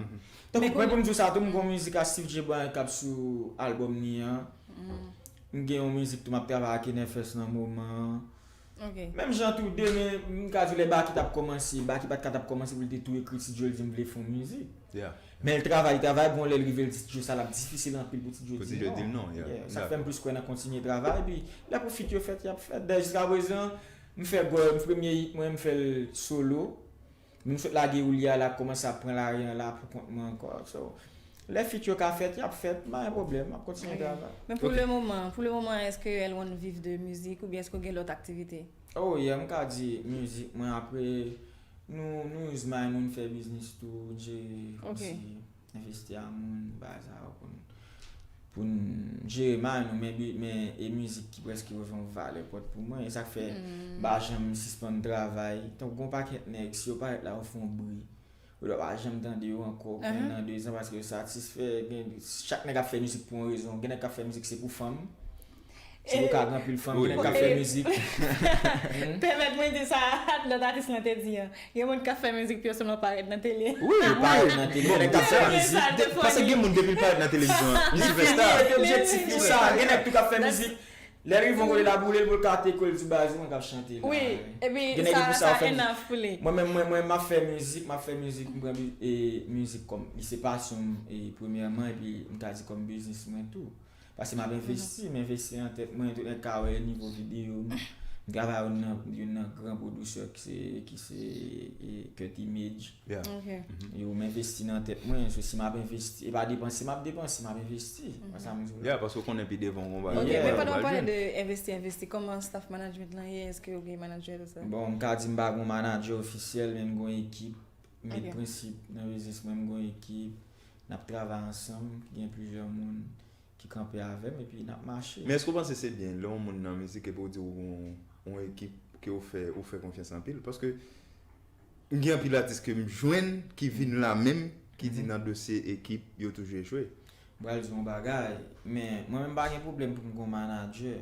Tankou mwen pou m di w sa tou, m gon mizik a Steve J Bryant k ap sou album li an. M gen yon mizik tou m ap travay ak N F S nan moman an. Ok. Menm jan tou demen, m ka di w lè Baky t ap kòmanse, Baky pa t ka t ap kòmanse pou l te tou ekri Ti Djo l di m vle fè yon mizik. Yeah. Men l travay, travay, gon lè l rive l di Ti Djo sa l ap difisil anpil pou Ti Djo Pou di Ti Djo di l non. non, yeah. Yeah, sa k fè m Dakò. Plis kwè nan kontinye travay, epi lè pou feat yo fèt, y ap fèt. Dayè jiska prezan, m fè gòl, m premye hit mwen, m fè l solo. M sot lage Ouli a la, kòmanse ap pran lari an la pou kont mwen ankò. So, lè feat yo ka fèt, y ap fèt, m pa gen pwoblèm, m ap kontinye Ok. travay. Men pou Ok. le moman, pou le moman, èske L one viv de mizik oubyen èske w gen lòt aktivite? Oh, yeah, m ka di mizik mwen apre nou nou use mind nou fè biznis tou, n jere Ok. kòmsi envesti a moun, bagay sa yo pou n pou n jere mind nou, men bi- men e mizik ki prèske ouvè yon valè pòt pou mwen, e sa k fè m pa janm sispann travay. Tankou gon pakèt nèg, si yo parèt la, yo fè yon bri, ou dwe pa janm tande yo ankò, Mhm. nan de zan, paske yo satisfè, gen, chak nèg ap fè mizik pou yon rezon, gen nèg k ap fè mizik se pou fanm, se pou ka gen anpil fanm, gen nèg k ap fè mizik. Pèmèt mwen di sa lòt atis lan te di an. Gen moun k ap fè mizik pou yo sèlman parèt nan tele. Wi, Yo parèt nan tele, gen nèg k ap fè Sa, mizik. sa te funny. Paske gen moun depi l parèt nan televizyon an, li se fè star. Objektif li sa, gen nèg tou k ap fè mizik. Lè l rive yon kote l ap boule l, pou l ka te kole l di baz mwen k ap chante la. Wi, epi Gen nèg sa ki pou sa sa fè enough pou li. Mwen menm, mwen, mwen, m ap fè mizik, m ap fè mizik, m pran bi- e, mizik kòm, li se pasyon m, e, premyèman, epi m ka di kòm biznis mwen tou. Paske m ap envesti, m envesti nan tèt mwen, tout nèg ka wè nivo videyo m. M travay youn nan, youn nan gran pwodisè ki se, ki se, e, Cut Image. Yeah. Ok. Yo, m envesti nan tèt mwen, so si m ap envesti, e pa depanse, m ap depanse, m ap envesti. Wè sa m di w la. Yeah, paske w konnen pi devan w gon Ok, bagay. Yeah. men pandan w Bagay pale jwenn. De envesti, envesti, kòman staff management lan ye? Èske w gen manager tout sa? Bon, m ka di m pa gon manager ofisyèl, men m gon ekip. M met Ok. Prensip nan biznis mwen, m gon ekip. N ap travay ansanm, gen plizyè moun ki kanpe avè m, epi n ap mache. Men èske w panse se byen lè yon moun nan mizik epi w di w gon yon ekip ke w fè, ou fè konfyans anpil? Paske m gen anpil atis ke m jwenn ki vin la menm, ki di nan dosye ekip, yo toujou echwe. M pral di yon bagay, men mwen menm pa gen pwoblèm pou m gon manager.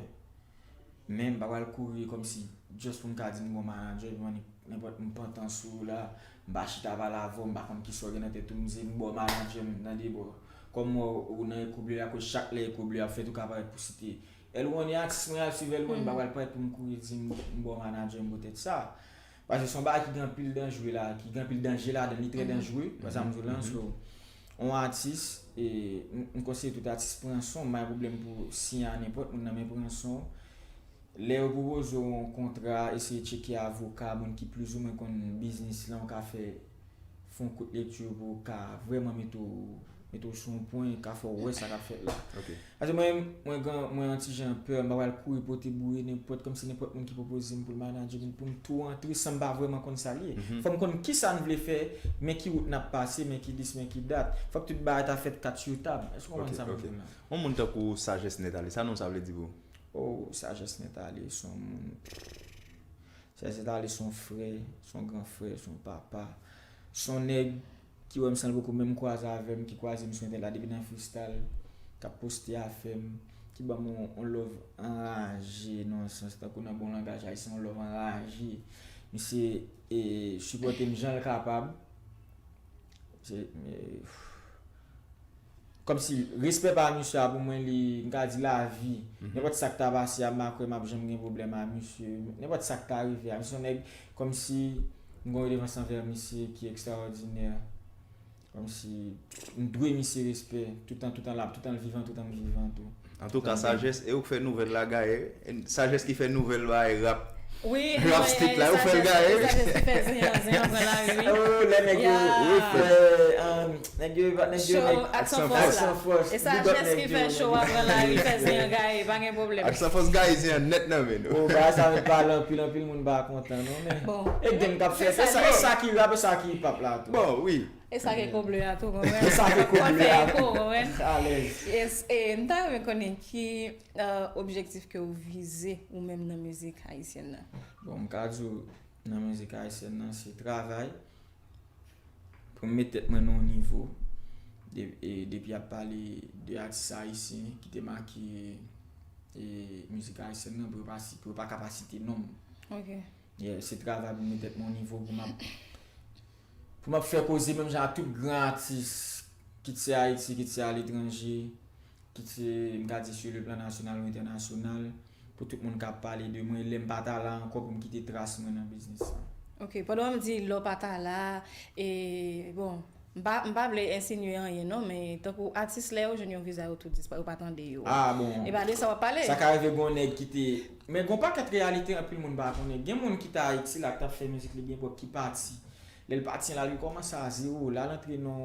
Men m pa pral kouri kòmsi just pou m ka di m gon manager, epi nenpòt m pantan sou ou la, m pa chita pale avè w, m pa konn kisa w gen nan tèt ou, m di m ba w manager m nan de bò. Kòm mwen ou nan Echo Bleu la, kote chak lè Echo Bleu ap fèt ou ka parèt pou site. L one e atis mwen, al swiv L one, m pa pral parèt pou m kouri di m, m ba w manager m poutèt sa. Paske se yon bagay ki gen anpil danjre la, ki gen anpil danje ladan, li trè danjre, wè sa m di w la, so, yon atis, e, m, m konseye tout atis pran san w, m pa gen pwoblèm pou siyen a nenpòt moun nan, men pran san w. Lè yo pwopoze w yon kontra, eseye tcheke avoka, moun ki plizoumwen konn biznis lan, ou ka fè, fè yon kout lekti pou w ka vrèman mete w, mete w sou yon pwen, ka fè w wè sa k ap fèt la. Ok. Paske mwen, mwen, gen, mwen yon ti jan pè, m pa pral kouri pote boure nenpòt, kòmsi nenpòt moun ki pwopoze m pou l manager m, pou m tou antre san m pa vrèman konn sa l ye. Fò m konn kisa n vle fè, men ki wout n ap pase, men ki dis, men ki dat. Fòk tout bagay ta fèt kat sou tab. Èske w konprann Ok, sa m ap ok. di w la? Yon moun tankou Sajès Nèt Ale, sa non sa vle di pou ou? Oh, Sajès Nèt Ale se yon moun. Sajès Nèt Ale se yon frè, se yon gran frè, se yon papa. Se yon nèg ki wè m san l poko menm kwaze avè m, ki kwaze m sou entènèt la depi nan freestyle, k ap poste afè m, ki ban m yon, yon love anraje nan yon sans, tankou nan bon langaj ayisyen, yon love anraje. Misye, e, sipòte m jan l kapab. Se, e, kòmsi respè pa misye a pou mwen, li, m ka di lavi. Nenpòt sa k ta pase a, m pa kwè m ap janm gen pwoblèm a misye. Nenpòt sa k ta rive a, misye se yon nèg kòmsi m gen yon redevans anvè misye ki ekstraòdinè. Kòmsi m dwe misye respè toutan, toutan l ap, toutan l vivan, toutan m vivan tou. Antouka, Sajès, e ou k fè nouvèl la gaye. Sajès ki fè nouvèl bagay rap. Wi, Rap street la, ou fè l gaye. Sajès ki fè zen an, zen an pran lari, wi. Oh, lè nèg yo, Yeah. wi, frè, um, nèg yo, nèg yo, Show nèg Ak San Ak Fòs la. San Fòs. E Big up Sajès nèg ki yo, fè nèg show yo. a pran lari, fè zen an gaye, pa gen pwoblèm. Ak San Fòs gaye zen an nèt nan men nou. Oh, bagay sa met pale anpil, anpil moun pa kontan non, men. Bon. E gen k ap fè, Se e sa, sa. E sa ki rap, e sa ki hip hop la tou. Bon, wi. E sa ke Echo Bleu a tou, konprann. E sa ke Echo Bleu a. Konprann. Alèz. Yes, e m ta renmen konnen ki uh, objektif ke w vize ou menm nan mizik ayisyèn nan. Bon, m ka di w, nan mizik ayisyèn nan, se travay. Pou m met tèt mwen nan yon nivo. De, e, depi y ap pale de atis ayisyen ki te make e, mizik ayisyèn nan, pou yo pa si-, pou yo pa ka pa site non m. Ok. Yeah, se travay pou m met tèt mwen yon nivo pou m ap, pou m ap fè koze menm jan ak tout gran atis, kit se Ayiti, kit se aletranje. kit se, m ka di, sur le plan national ou entènasyonal, pou tout moun ka pale de mwen, lè m pa ta la ankò pou m kite tras mwen nan biznis sa. Ok, pandan w ap di lè w pa ta la, e, bon, m pa, m pa vle ensinye anyen non, men tankou atis lè yo jwenn yon viza yo tou dispa, yo pa tande yo. Ah bon. E pa de sa w ap pale. Sa ka rive gon nèg ki te, men gon pakèt reyalite anpil moun pa konnen. Gen moun ki t Ayiti la, ki t ap fè mizik li byen pwòp, ki pati. Lè l pati an la, li kòmanse a zewo. La, l antre nan,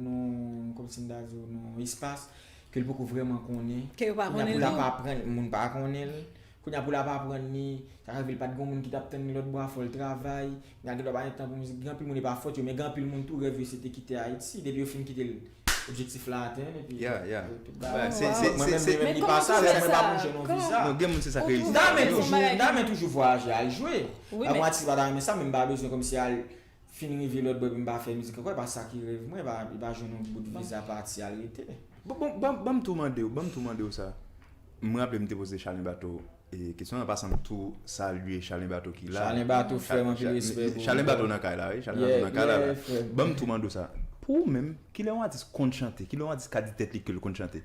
nan, kòmsi m ta di w, nan espas ke l poko vrèman konnen. Ke yo pa konnen li. Kounye a pou l ap aprann, moun pa konnen l. Kounye a pou l ap aprann li, sa ka rive l pa t gon moun ki t ap tann li lòt bò a, fò l travay. Kounye a gen dwa pa gen tan pou mizik. Gen anpil moun, e pa fòt yo, men gen anpil moun tou, rèv yo se te kite Ayiti. Depi yo fin kite l, objektif la atenn, epi Yeah, yeah. yo tout Bah, bagay. se- se- Mwen menm, se- yo menm, Men li kòman pa sa, pou lè fè mwen pa sa? bouje nan Kòman? Viza. Non, gen moun se sa k Ou reyisi. tou- Dame Son toujou, bagay. Dame toujou vwayaje, al jwe. Wi, Ak men- yon atis pa ta renmen sa, men m pa bezwen kòmsi al fin rive lòt bò, epi m pa fè mizik ankò, e pa sa ki rèv mwen, e pa, e pa jwenn yon bout viza pati al rete. Bon, bon, ban, ban m tou mande w, ban m tou mande w sa. Mwen raple m te poze Charlin Bato e kesyon an, an pasan m tou salye Charlin Bato ki la. Charlin Bato, frè m, anpil respè pou ou. Charlin Bato nan kay la, wi. Charlin Bato nan kay la. Yeah, frè. Ban m tou mande w sa. Pou ou menm, kilè yon atis konn chante? Kilè yon atis ka di tèt li ke l konn chante?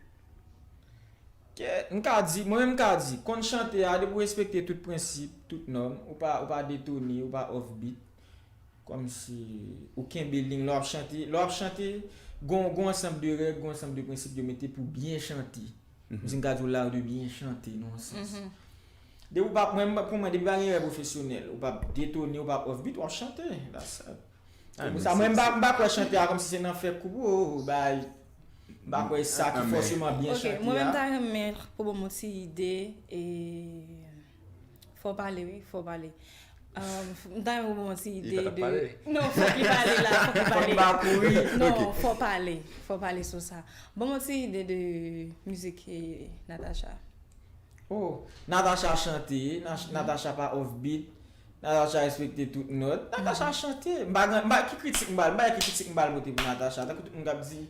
Kè, m ka di, mwen menm m ka di, konn chante a, depi w respekte tout prensip, tout nòm, ou pa, ou pa detone, ou pa off beat, kòmsi ou kenbe liy lè w ap chante, lè w ap chante, gon, gon ansanm de règ, gon ansanm de prensip yo mete pou byen chante. M di m ka di w l'art de bien chanter, nan yon sans. Depi w pa, mwen, pou mwen, depi pa gen erè pwofesyonèl, ou pa detone, ou pa off beat, w ap chante. That's it. Se pou sa, mwen, m pa, m pa kwè chante a kòmsi se nan fè kou pou ou, bay. M pa kwè sa ki fòseman byen chante a. Ok, mwen menm ta renmen pou bon moun ti ide e fò pale, wi, fò pale. Um, m ta renmen pou bon moun ti ide de... Non, fòk li pale la, fòk li pale. Non, fò pale, fò pale sou sa. Bon moun ti ide de mizik e Natacha. Oh, Natacha chante, Natacha pa off beat, Natacha respekte tout nòt. Natacha chante. M pa gen, m pa, ki kritik m ba l, m pa ki kritik m ba l pote pou Natacha. Tankou tout moun k ap di,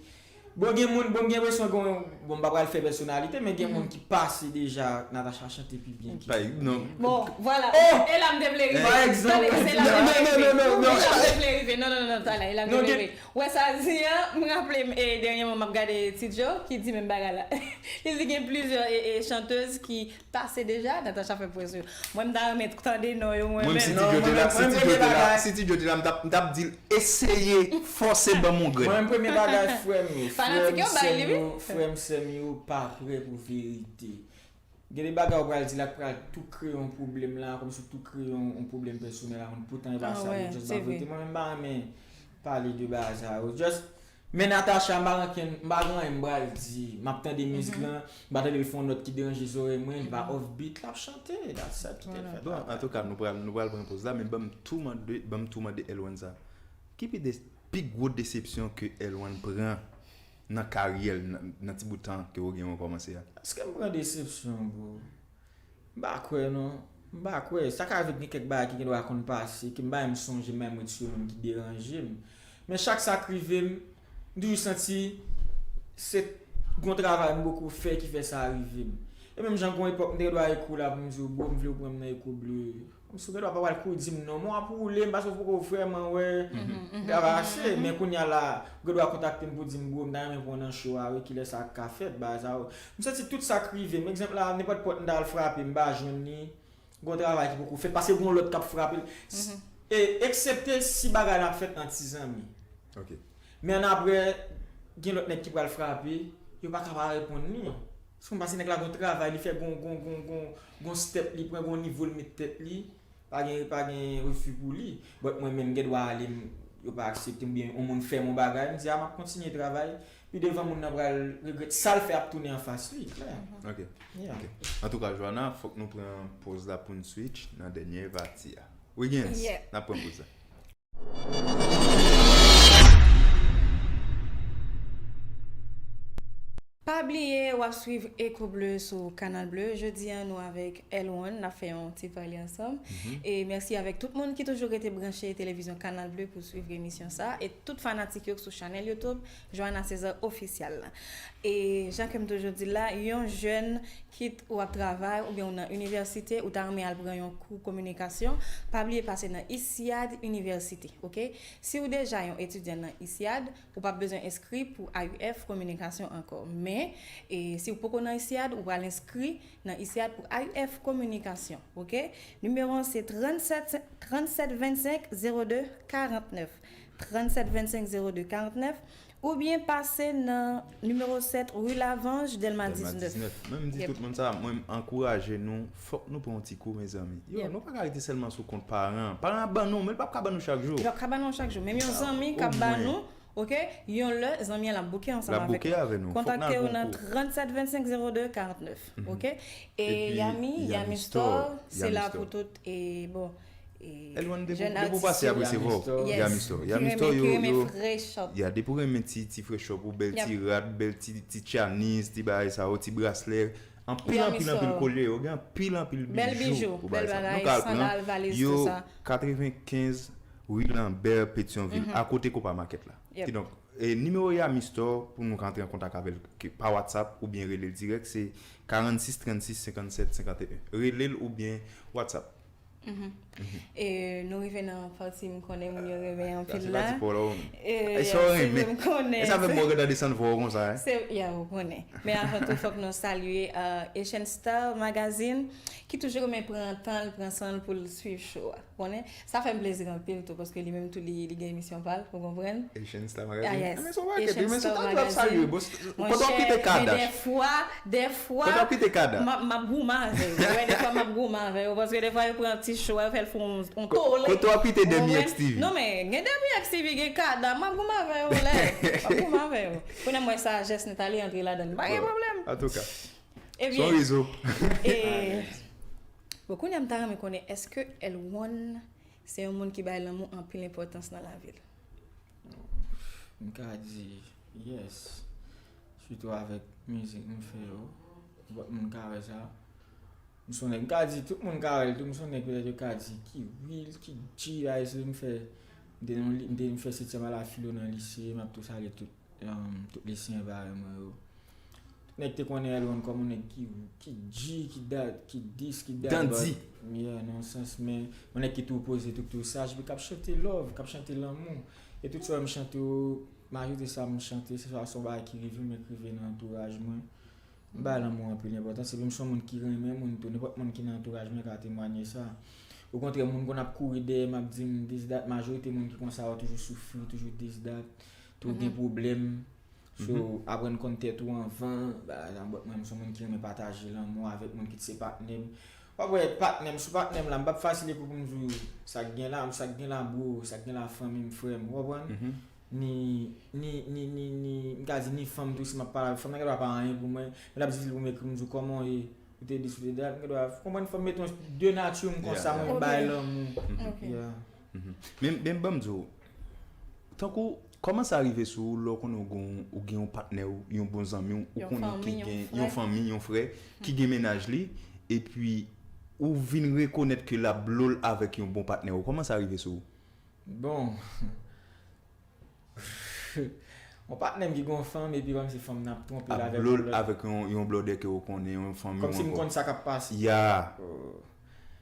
bon, gen moun, bon, m gen enpresyon gen, bon, m pa pral fè pèsonalite, men gen moun ki pase deja Natacha chante pi byen ki... Non. Bon, vwala. E la m te vle rive. Pa egzanp. Tande, se la m te vle rive. Non, non, non, non, non. E la m te vle rive. Non, non, non, non, tala, e la m te vle rive. Wè sa di an, m raple m, e, dènyèman m ap gade Ti Joe ki di menm bagay la. Li di gen plizyè, e, e, chantèz ki pase deja, Natacha fè pwès yo. Mwen, m ta renmen tande non yo, mwen menm. Mwen, si Ti Joe te la, si Ti Joe te la, si Ti Joe te la, m t ap, m t ap di l eseye fòse ban m yon grenn. Mwen, premye bagay, frè m yo, frè Fanatik m, yo bay sè m li, wi. Yo, frè m, sè m yo pa prè pou verite. Gen de bagay ou pral di la k pral tou kreye yon pwoblèm la, kòmsi ou tou kreye yon, yon pwoblèm pèsonèl a moun, poutan e pa sa, ou just ba verite. Mwen menm m pa renmen pale de bagay sa yo. Just, men Natacha, m pa gen ankenn, m pa gen anyen m pral di. M ap tande mizik lan, m pa tande l fè yon nòt ki deranje zòrèy mwen, li pa off beat, l ap chante. That's it, kite l fè travay. Bon, antouka, nou pral, nou pral pran poz la, men ban m tou mande, ban m tou mande Elwan sa. Ki pi de, pi gwo desepsyon ke Elwan pran nan karyè l, nan, nan ti bout tan ke Ogen an kòmanse a? Èske m pran desepsyon, bro? M pa kwè, non. M pa kwè. Sa ka rive gen kèk bagay ki gen dwa konn pase, ke m pa menm sonje, m pa menm ret sou yo menm ki deranje m. Men chak sa k rive m, m toujou santi se gon travay m poko fè ki fè sa rive m. E menm jan gon epòk m te gen dwa ekri w la pou m di w, bro, m vle w pran m nan Eko Ble. Kòmsi w gen dwa pa pral kouri di m non, men w ap woule m paske w poko vrèman wè travay ase. Men kounye a la, ou gen dwa kontakte m pou di m, bro, m ta renmen pran w nan show a, wi, kilè sa ka fèt, bagay sa yo. M santi tout sa k rive m. Egzanp la, nenpòt pòt m ta al frape, m pa jwenn li, gon travay ki poko fèt, paske gon lòt k ap frape l. E eksepte si bagay la ap fèt ant ti zanmi. Ok. Men annapre, gen lòt nèg ki pral frape, yo pa ka pa reponn li. Se kòmsi nèg la gon travay li fè, gon, gon, gon, gon, gon step li pran, gon nivo l met tèt li, pa gen, pa gen refi pou li. But mwen menm, m gen dwa ale, m, yo pa aksepte m, oubyen yon moun fè m yon bagay, m di, a, m ap kontinye travay. Pi devan, moun nan pral regrèt sa l fè ap tounen anfas li, klè. Ok. Yeah. Ok. Antouka, Joana, fòk nou pran poz la pou n switch nan dènye pati a. Wiggins, n ap pran poz la. Pa bliye, w ap swiv Eko Ble sou Kanal Ble. Jodi a, nou avèk Elwan, n ap fè yon ti pale ansanm. E mèsi avèk tout moun ki toujou rete branche televizyon Kanal Ble pou swiv emisyon sa. E tout fanatik yo sou chanèl YouTube Joana César Official la. E jan ke m toujou di l la, yon jèn, kit ou ap travay oubyen ou nan inivèsite, ou ta renmen al pran yon kou kominikasyon, pa bliye pase nan ISIAD Inivèsite, ok? Si w deja yon etidyan nan ISIAD, ou p ap bezwen enskri pou A U F kominikasyon ankò. Men, E si w poko nan ICEAD, ou pral enskri nan ICEAD pou I F Kominikasyon, oke? Nimewo an se trannsenk, trannsenk vennsenk zewo de karannèf. Trannsenk vennsenk zewo de karannèf. Oubyen pase nan nimewo sèt, ri Lavanj, Dèlma diznèf. Mwen, m di tout moun sa, mwen, m ankouraje nou, fòk nou pran yon ti kou, mezanmi. Yo, nou pa ka rete sèlman sou kont paran. Paran ap ban nou, men l p ap ka ban nou chak jou. Li p ap ka ban nou chak jou. Menm yon zanmi k ap ba nou, oke, yon lè, zanmi an l ap bouke ansanm avèk nou. Kontakte yo nan trannsenk vennsenk zewo de karannèf, oke? E Yami, Yami Store, se la pou tout, e bon, Elwan, depi w pase apre se vò. Yami Store. Yami Store, yo, yo, ya, depi w renmen ti, ti frechòp ou, bèl ti rad, bèl ti, ti tchanis, ti bagay sa yo, ti braslè, anpil, anpil, anpil kolye, yo gen anpil, anpil bijou pou bagay sa. Nou ka al pran yo katrevenkenz ri Lambert, Petyonvil, akote Copa Market la. Kidonk, e, nimewo Yami Store pou nou ka antre an kontak avè l pa WhatsApp oubyen rele l dirèk, se karannsis trannsis senkannsèt senkanteyen. Rele l oubyen WhatsApp. E nou rive nan pati m konnen moun yo renmen anpil la. E sa w renmen. E sa fè m wè w gentan desann vwa w konsa, en. Se, ya, ou konnen. Men avan tou, fòk nou salye, euh, Asian Star Magazine, ki toujou renmen pran tan l, pran san l pou l swiv show a. Konnen, sa fè m plezi anpil tou, paske li menm tou, li, li gen emisyon pa l, ou konprann? Asian Star Magazine. Ah, yes. Ah, men se yon pakèt, wi, men se yon tan ap salye, bòs. Kote w ap kite Kada? Dèfwa, dèfwa, kote w ap kite Kada? M ap, m ap goumen avè yo. Wè, dèfwa, m ap goumen avè yo, paske dèfwa, yo pran ti show a, yo fè l fè yon, yon tole. Kote w ap kite Demi X T V? Non, men, gen Demi X T V, gen Kada, m ap goumen avè yo, lè. M ap goumen avè yo. Kounye a, m wè sajès nèt ale antre ladan l. Pa gen pwoblèm. Antouka. Ebyen, se yon rezo. E, bon, kounye a, m ta renmen konnen, èske Elwon se yon moun ki bay lanmou anpil enpòtans nan lavi l? M ka di yes. Sitou avèk mizik m fè yo. Nenpòt moun ka wè sa. M se yon nèg, m ka di, tout moun ka wè l tou, m se yon nèg petèt yo ka di ki real, ki G, bagay sa, m fè, m te nan li-, m te, m fè setyèm a la filo nan lise, m ap tou salye tout, um, tout liseyen parèy mwen yo. Tout nèg te konnen Elwon kòm yon nèg ki, ki G, ki dat, ki dis, ki dat, dandi. Yeah, nan yon sans, men yon nèg ki tou poze, tou, tou saj, epi k ap chante love, k ap chante lanmou. E tout sa m chante yo, majorite sa m chante, se swa se yon bagay ki rive m, men k rive nan antouraj mwen. M bay lanmou anpil enpòtans, epi m se yon moun ki renmen moun tou. Nenpòt moun ki nan antouraj mwen ka temwanye sa. Okontrè, moun konn ap kouri dèyè m, ap di m this, that. Majorite moun ki konsa yo toujou soufri, toujou this, that, toujou gen pwoblèm. So, aprann konn tèt ou anvan. Ba, mwen, m se yon moun ki renmen pataje lanmou avèk moun, kit se patnè m. W ap wè patnè m, sou patnè m la, m p ap fasil ekou pou m di w sa k gen la, sa k gen la, bro, sa k gen la, fanmi m, frè m, ou konprann? Ni, ni, ni, ni, ni, m ka di ni fanm tou, si m ap pale avèk fanm nan, gen dwa pa anyen pou mwen, men l ap difisil pou m ekri m di w kòman w ye, ou te dis, ou te dat, m gen dwa konprann fanm mete yon de nati m konsa, mwen bay lanmou. Yeah. Men, men ban m di w, tankou, kòman sa rive sou ou lè w konnen w gen, ou gen yon patnè w, yon bon zanmi w, ou konnen ki gen yon fanmi, yon frè, ki gen mennaj li, epi ou vin rekonèt ke l ap blo l avèk yon bon patnè w? Kòman sa rive sou ou? Bon. Yon patnè m ki gon fanm, epi kòmsi fanm nan ap twonpe l avèk yon lòt. Avèk yon, yon blòdè ke ou konnen, yon fanmi w ankò. Kòmsi m konn sa k ap pase. Ya. Oh.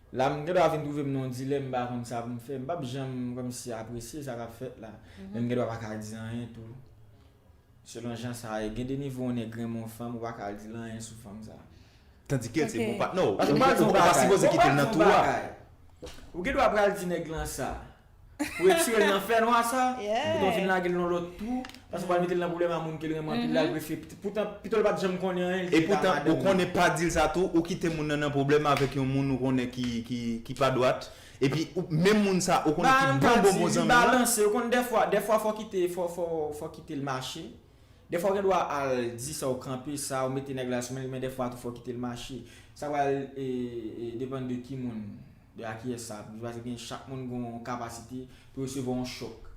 La, m gen dwa vin twouve m nan yon dilèm, m pa konn sa pou m fè. M p ap janm kòmsi apresye sa k ap fèt la. Men m gen dwa pa ka di anyen tou. Selon jan sa ye, gen de nivo yon nèg renmen yon fanm, ou pa ka al di l anyen sou fanm sa. Tandike l se bon patnè w. Paske ou pa sipoze kite l nan tou a. Ou gen dwa pral di nèg lan sa. Pou retire l nan fènwa sa, pou w vin lage l nan lòt twou, paske w pral mete l nan pwoblèm a moun ke l renmen anpil la, l prefere, poutan, pito l pa t janm konnen anyen, li te ta madanm li. E poutan, ou konnen pa di l sa tou, ou kite moun nan nan pwoblèm avèk yon moun ou konnen ki, ki, ki pa dwat, epi ou, menm moun sa, ou konnen ki bon, bon, bon zanmi w. Balanse, ou konn dèfwa, dèfwa fò kite, fò, fò, fò kite l mache. Dèfwa w gen dwa al di sa, w kanpe sa, w mete nèg la sou men l, men dèfwa tou fò w kite l mache. Sa pral, e, e, depann de ki moun, de a kiyès sa ap rive, paske gen, chak moun gen yon kapasite pou resevwa yon chòk.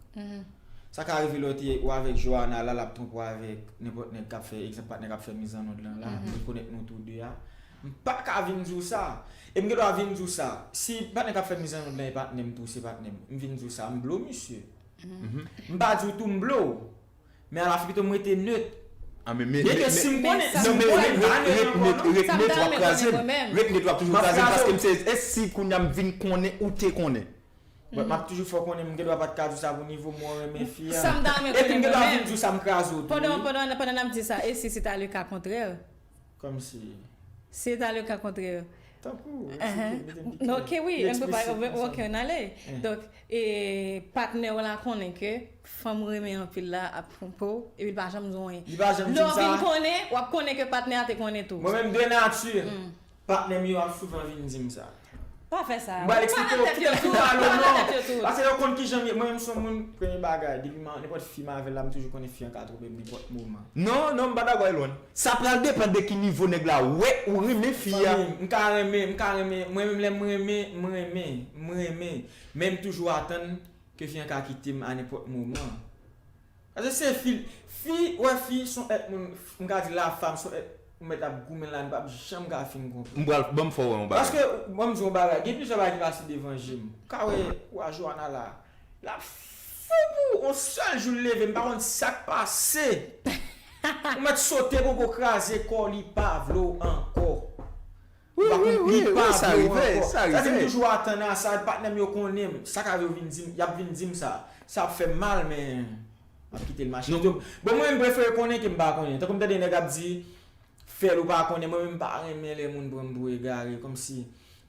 Sa ka rive lè w te, ou avèk Johanna la, l ap twonpe w avèk nenpòt nèg k ap fè, egzanp, patnè k ap fè mizannòd lan la, li rekonèt nou tou de a. M pa ka vin di w sa. E m gen dwa vin di w sa. Si patnè k ap fè mizannòd lan e patnè m tou, se patnè m, m vin di w sa, m blo misye. M pa di w tou m blo w. Men alafen pito m rete net. Ah, men, men, byenke si m konnen, si m konnen, ret net, w ap kraze m. Ret net, w ap toujou kraze m, paske m se, e si kounye a m vin konnen ou te konnen? But m ap toujou fè w konnen, m gen dwa pa t ka di w sa pou nivo mwen renmen fi a. Sa m ta renmen konnen mwen menm. Epi m gen dwa vin di w sa m kraze w tou, wi. Pandan, pandan, pandan n ap di sa, e si se ta le ka kontrè? Kòmsi. Se ta le ka kontrè. Tankou, eksplike, mete m pi klè. Ok, wi, e eksplike sa. Ok, n ale. Donk, e, patnè w la konnen ke fanm ou renmen anpil la ap twonpe w, epi l pa janm di w anyen. Li pa janm di m sa. Lè w vin konnen, w ap konnen ke patnè a te konnen tou. Mwen menm de nati, patnè m yo ap souvan vin di m sa. Pa fè sa. M pral eksplike w poutèt m pa pale w non. Paske yo konn kijan m ye. Mwen menm se yon moun, premye bagay, depi m, nenpòt fi m avè l la, m toujou konnen fi an ka twonpe m nenpòt moman. Non, non, m pa dakò, Elwan. Sa pral depann de ki nivo nèg la wè ou renmen fi a. Fanmi m, m ka renmen, m ka renmen, mwen menm lè m renmen, m renmen, m renmen. Men m toujou atann ke fi an ka kite m a nenpòt moman. Paske se fi, fi, wè fi, se yon èt moun, m ka di la femme, se yon èt ou mèt ap goumen la, nou p ap janm ka fin konprann. M pral, ban m fè w wè yon bagay. Paske, ban m di w yon bagay, gen plizyè bagay ki pase devan je m. Ou ka wè, wa Joana la, l ap fou pou yon sèl jou l leve, m pa konn sa k pase. Ou mèt sote popo kraze kò, li pa vle w ankò. Wi, wi, wi, wi, sa rive, sa rive. Sa di m toujou atann a sa, patnè m yo konnen m. Sa ka yo vin di m, y ap vin di m sa. Sa ap fè m mal, men m ap kite l mache. Bon, mwen, m prefere konnen ke m pa konnen. Tankou m tande nèg ap di, fè l ou pa konnen, mwen menm m pa renmen lè moun pran m pou egare, kòmsi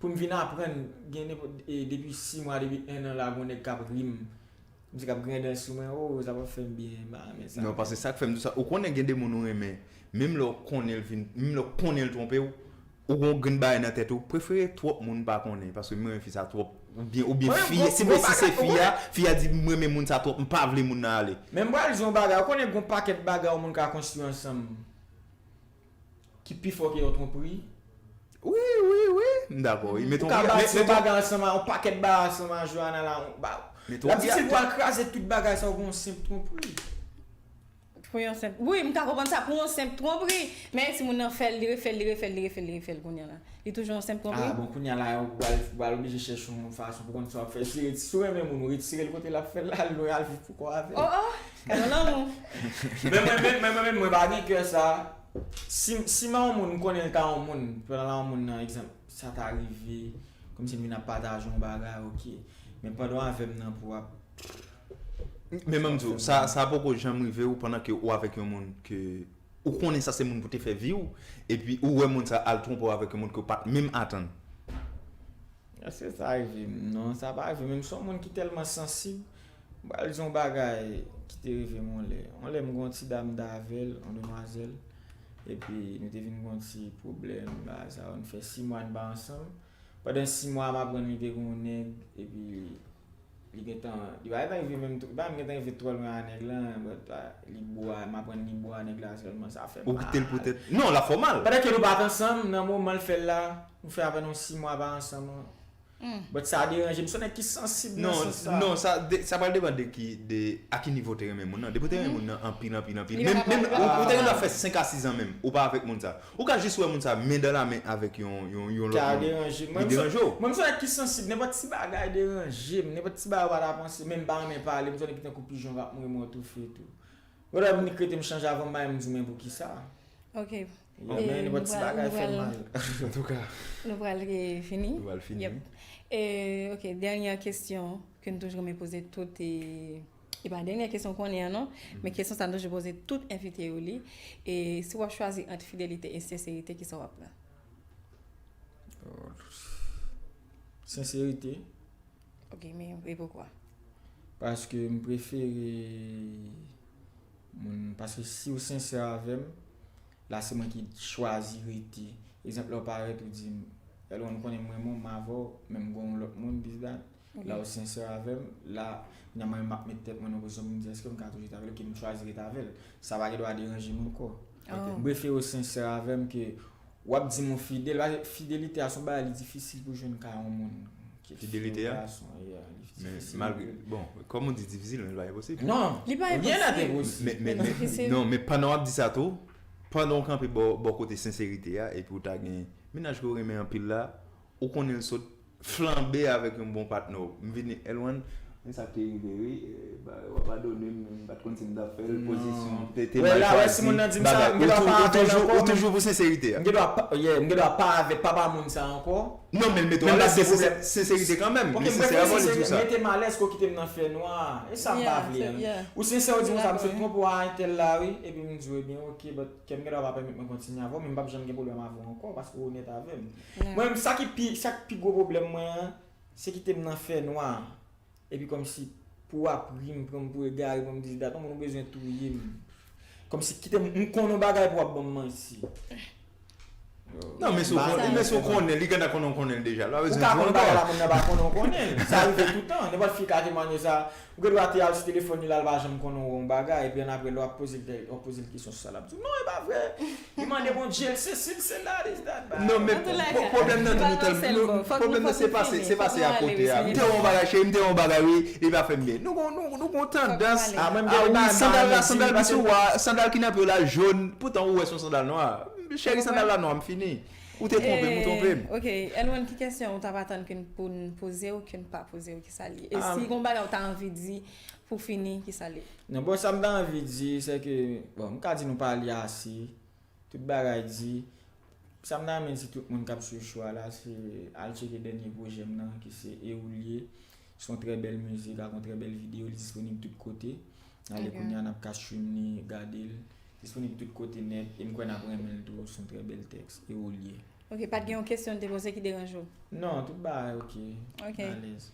pou m vin aprann, gen nenpòt, e, depi sis mwa, depi en an la, gon nèg k ap ri m, misye k ap griyen dan sou mwen, o, sa p ap fè m byen, m pa renmen sa. Non, paske sa k fè m di w sa, ou konnen gen de moun ou renmen, menm lè w konnen l vin, menm lè w konnen l twonpe w, ou gon grenn bagay nan tèt ou, prefere twòp moun pa konnen, paske m renmen fi sa twòp, oubyen, oubyen fi, si, si se fi a, fi a di m renmen moun sa twòp, m pa vle moun nan ale. Men m pral di yon bagay, ou konnen gon pakèt bagay yon moun ka konstwi ansanm ki pi fò ke yon twonpri. Wi, wi, wi. M dakò, wi. Men twonpri, men, men twonpri. Ou ka bati yon bagay ansanm a, yon pakèt bagay ansanm a Joana la, yon ba. Men twonpri. L ap di si l pral kraze tout bagay sa, ou gon senp twonpri. Pou yon senp, wi, m ka konprann sa, pou yon senp twonpri. Men si moun nan fè l, li refè l, li refè l, li refè l, li refè l kounye a la. Li toujou yon senp twonpri. Ah, bon, kounye a la, ou pral, ou pral oblije chèche yon fason pou konn sa w ap fè. Si, si w renmen moun, ou retire l kote l ap fè l la, al lwen, al viv pou kò avè l. Oh, oh, gade lanmou. Men mwen, men, men, men, men, mwen pa gen kè sa. Si, si m a yon moun, m konnen l ta yon moun, pandan l a yon moun nan, egzanp, sa ta rive, kòmsi n vin ap pataje yon bagay, oke. Men pandan w avè m nan pou w ap Men ban m di w, sa, sa poko janm rive w pandan ke ou avèk yon moun ke ou konnen sa se moun pou te fè vi w, epi ou wè moun sa al twonpe w avèk yon moun ke w pa t menm atann. Èske sa rive m? Non, sa pa rive m. Men m se yon moun ki tèlman sansib. M pral di yon bagay ki te rive m yon lè. Yon lè m gen yon ti dam m t avè l, yon demwazèl. Epi nou te vin gen yon ti pwoblèm, bagay sa yo. Nou fè sis mwa n pa ansanm. Pandan sis mwa, m aprann li te gen yon nèg, epi li gentan, li pa gentan rive menm, li pa menm gentan rive twò lwen a nèg lan, but, ah, li bo a, m aprann li bo a nèg la sèlman, sa fè m mal. Ou kite l poutèt. Non, l ap fè w mal. Pandan ke nou pa t ansanm, nan moman l fè l la, nou fè apèn yon sis mwa pa ansanm. But sa deranje m, se yon nèg ki sansib nan sans sa. Non, sa, sa pral depann de ki, de a ki nivo w te renmen moun nan. Depi w te renmen moun nan anpil, anpil, anpil. Menm, menm, ou, ou te gen dwa fè senk a sis an menm, ou pa avèk moun sa. Ou ka jis wè moun sa men dan la men avèk yon, yon, yon lòt moun. Li deranje w. Mwen, m se yon nèg ki sansib, nenpòt ti bagay deranje m, nenpòt ti bagay ou pa ta panse, menm m pa renmen pale, m se yon nèg ki tankou pijon k ap mouri, mwen toufe tou. Whatever, m nik rete m chanje avan m bay m di w men poukisa. Ok. Yeah, men nenpòt ti bagay fè m mal. Antouka. Nou pral, eh, fini. Nou pral fini. Yep. Eh, ok, dènyè kesyon ke n toujou renmen poze tout, e, e pa dènyè kesyon kounye a non, men kesyon sa n toujou poze tout envite yo li. E si w ap chwazi ant fidelite e senserite, kisa w ap pran? Oh, senserite. Ok, men e poukwa? Paske m prefere moun, paske si w sensè avè m, la se mwen ki chwazi rete. Egzanp, lè w parèt ou di m, Elwan, ou konnen m renmen w, m avè w, men m gen yon lòt moun, this, that. La ou sensè avè m, la, kounye a mwen menm m ap met tèt mwen nan yon pozisyon pou m di, èske m ka toujou rete avè l? Ok, m chwazi rete avè l. Sa pa gen dwa deranje m ankò. M prefere w sensè avè m ke w ap di m ou fidèl, paske fidelite a se yon bagay li difisil pou jwenn kay yon moun ki fidèl, gason, yeah, li difisil. Bon, kòm ou di difisil, men li pa enposib. Non, li pa enposib. Men, men, men, non, men pandan w ap di sa tou, pandan w kanpe bò, bò kote senserite a, epi w ta gen mennaj ke w renmen anpil la, ou konnen l sot flanbe avèk yon bon patnè w. M vini, Elwan, Men sa k te rive, wi. Eh, ba, w abandone m, m pa t konn si m t ap fè l. Non. Pozisyon te, te Wè, mal la, wè, si chwazi. moun nan di m sa, Bagay. m gen dwa pa avè l ankò, Ou men toujou pou senserite. M gen dwa pa, yeah, m gen dwa pa avè papa moun sa ankò. Non, men l mete Men w m alèz gen se pwoblèm. senserite kanmenm. Ok, Li m sensè prefere avè w, li di w senserite, sa. Mete m alèz ke w kite m nan fènwa. E sa m pa vle. Yeah, yeah. Ou sensè, ou di mwen sa, m sot Dakò. twonpe w a entèl la, wi. Epi m di w, ebyen, ok, but kè m gen dwa pa pèmèt mwen kontinye avè w, men m p ap janm gen pwoblèm avè w ankò, paske w onèt avè m. Yeah. Mwen, sa ki pi, sa k pi gwo pwoblèm mwen an, se kite m nan fènwa. Epi kòmsi pou w ap ri m, pran m pou egare, pou m di dat, yon moun ou bezwen touye m. Kòmsi kite m, m konn yon bagay pou w ap ban m manti. Non, men si w Ba- konnen, Sa men si w fè konnen, li gen nan konnen w konnen l deja. L pa Ou bezwen ka di w konn bagay la, ankò. Moun nan pa konnen w konnen l. Sa rive toutan. Nenpòt fi ka temwanye sa. Ou gen dwa te al sou telefòn li la, l pa janm konnen w yon bagay. Epi annapre, lè w ap poze l, w ap poze l kesyon sou sa, l ap di w, non, e pa vre. Li mande Bondye, l se si, l se la, this, that, that. Non, men An tou lè po- ka, pwoblèm nan nou tou pa nou tèl- lanse l nou- bon. Fòk pwoblèm nou nan se fòk nou pase, fini. se pase Fòk nou akote ale, a. wi, M te fòk yon nou bagay, ale. cheri, m te yon bagay, wi, li pa fè m byen. Nou gon, nou, nou gon tandans. Ale. Ah, mwen, m Ah, te wi, ba sandal la, Mami sandal di, misye wa, sandal ki nan pye w la jòn. Poutan ou wè se yon sandal nwa. Cheri, sandal la nwa, m fini. Ou te twonpe m, ou twonpe m. Ok, Elwan, ki kesyon ou t ap atann ke n pou n poze w, ke n pa poze w, ki sa l ye? E Ah. Si gon bagay ou ta anvi di pou fini, ki sa l ye? Non, bon, sa m ta anvi di, se ke, bon, m ka di nou pale ase, tout bagay di. Sa m ta renmen di tout moun k ap swiv show a la, se al tcheke dènye pwojè m nan, ki se E ou l ye. Se yon trè bèl mizik ak yon trè bèl videyo, li disponib tout kote. Ale Ok. Kounye a, n ap ka stream li, gade l. Disponib tout kote nèt, e m kwè n ap renmen l tou, se yon trè bèl tèks, E ou l ye. Ok, pa t gen yon kesyon n te poze ki deranje w? Non, tout bagay ok. Ok. Alèz.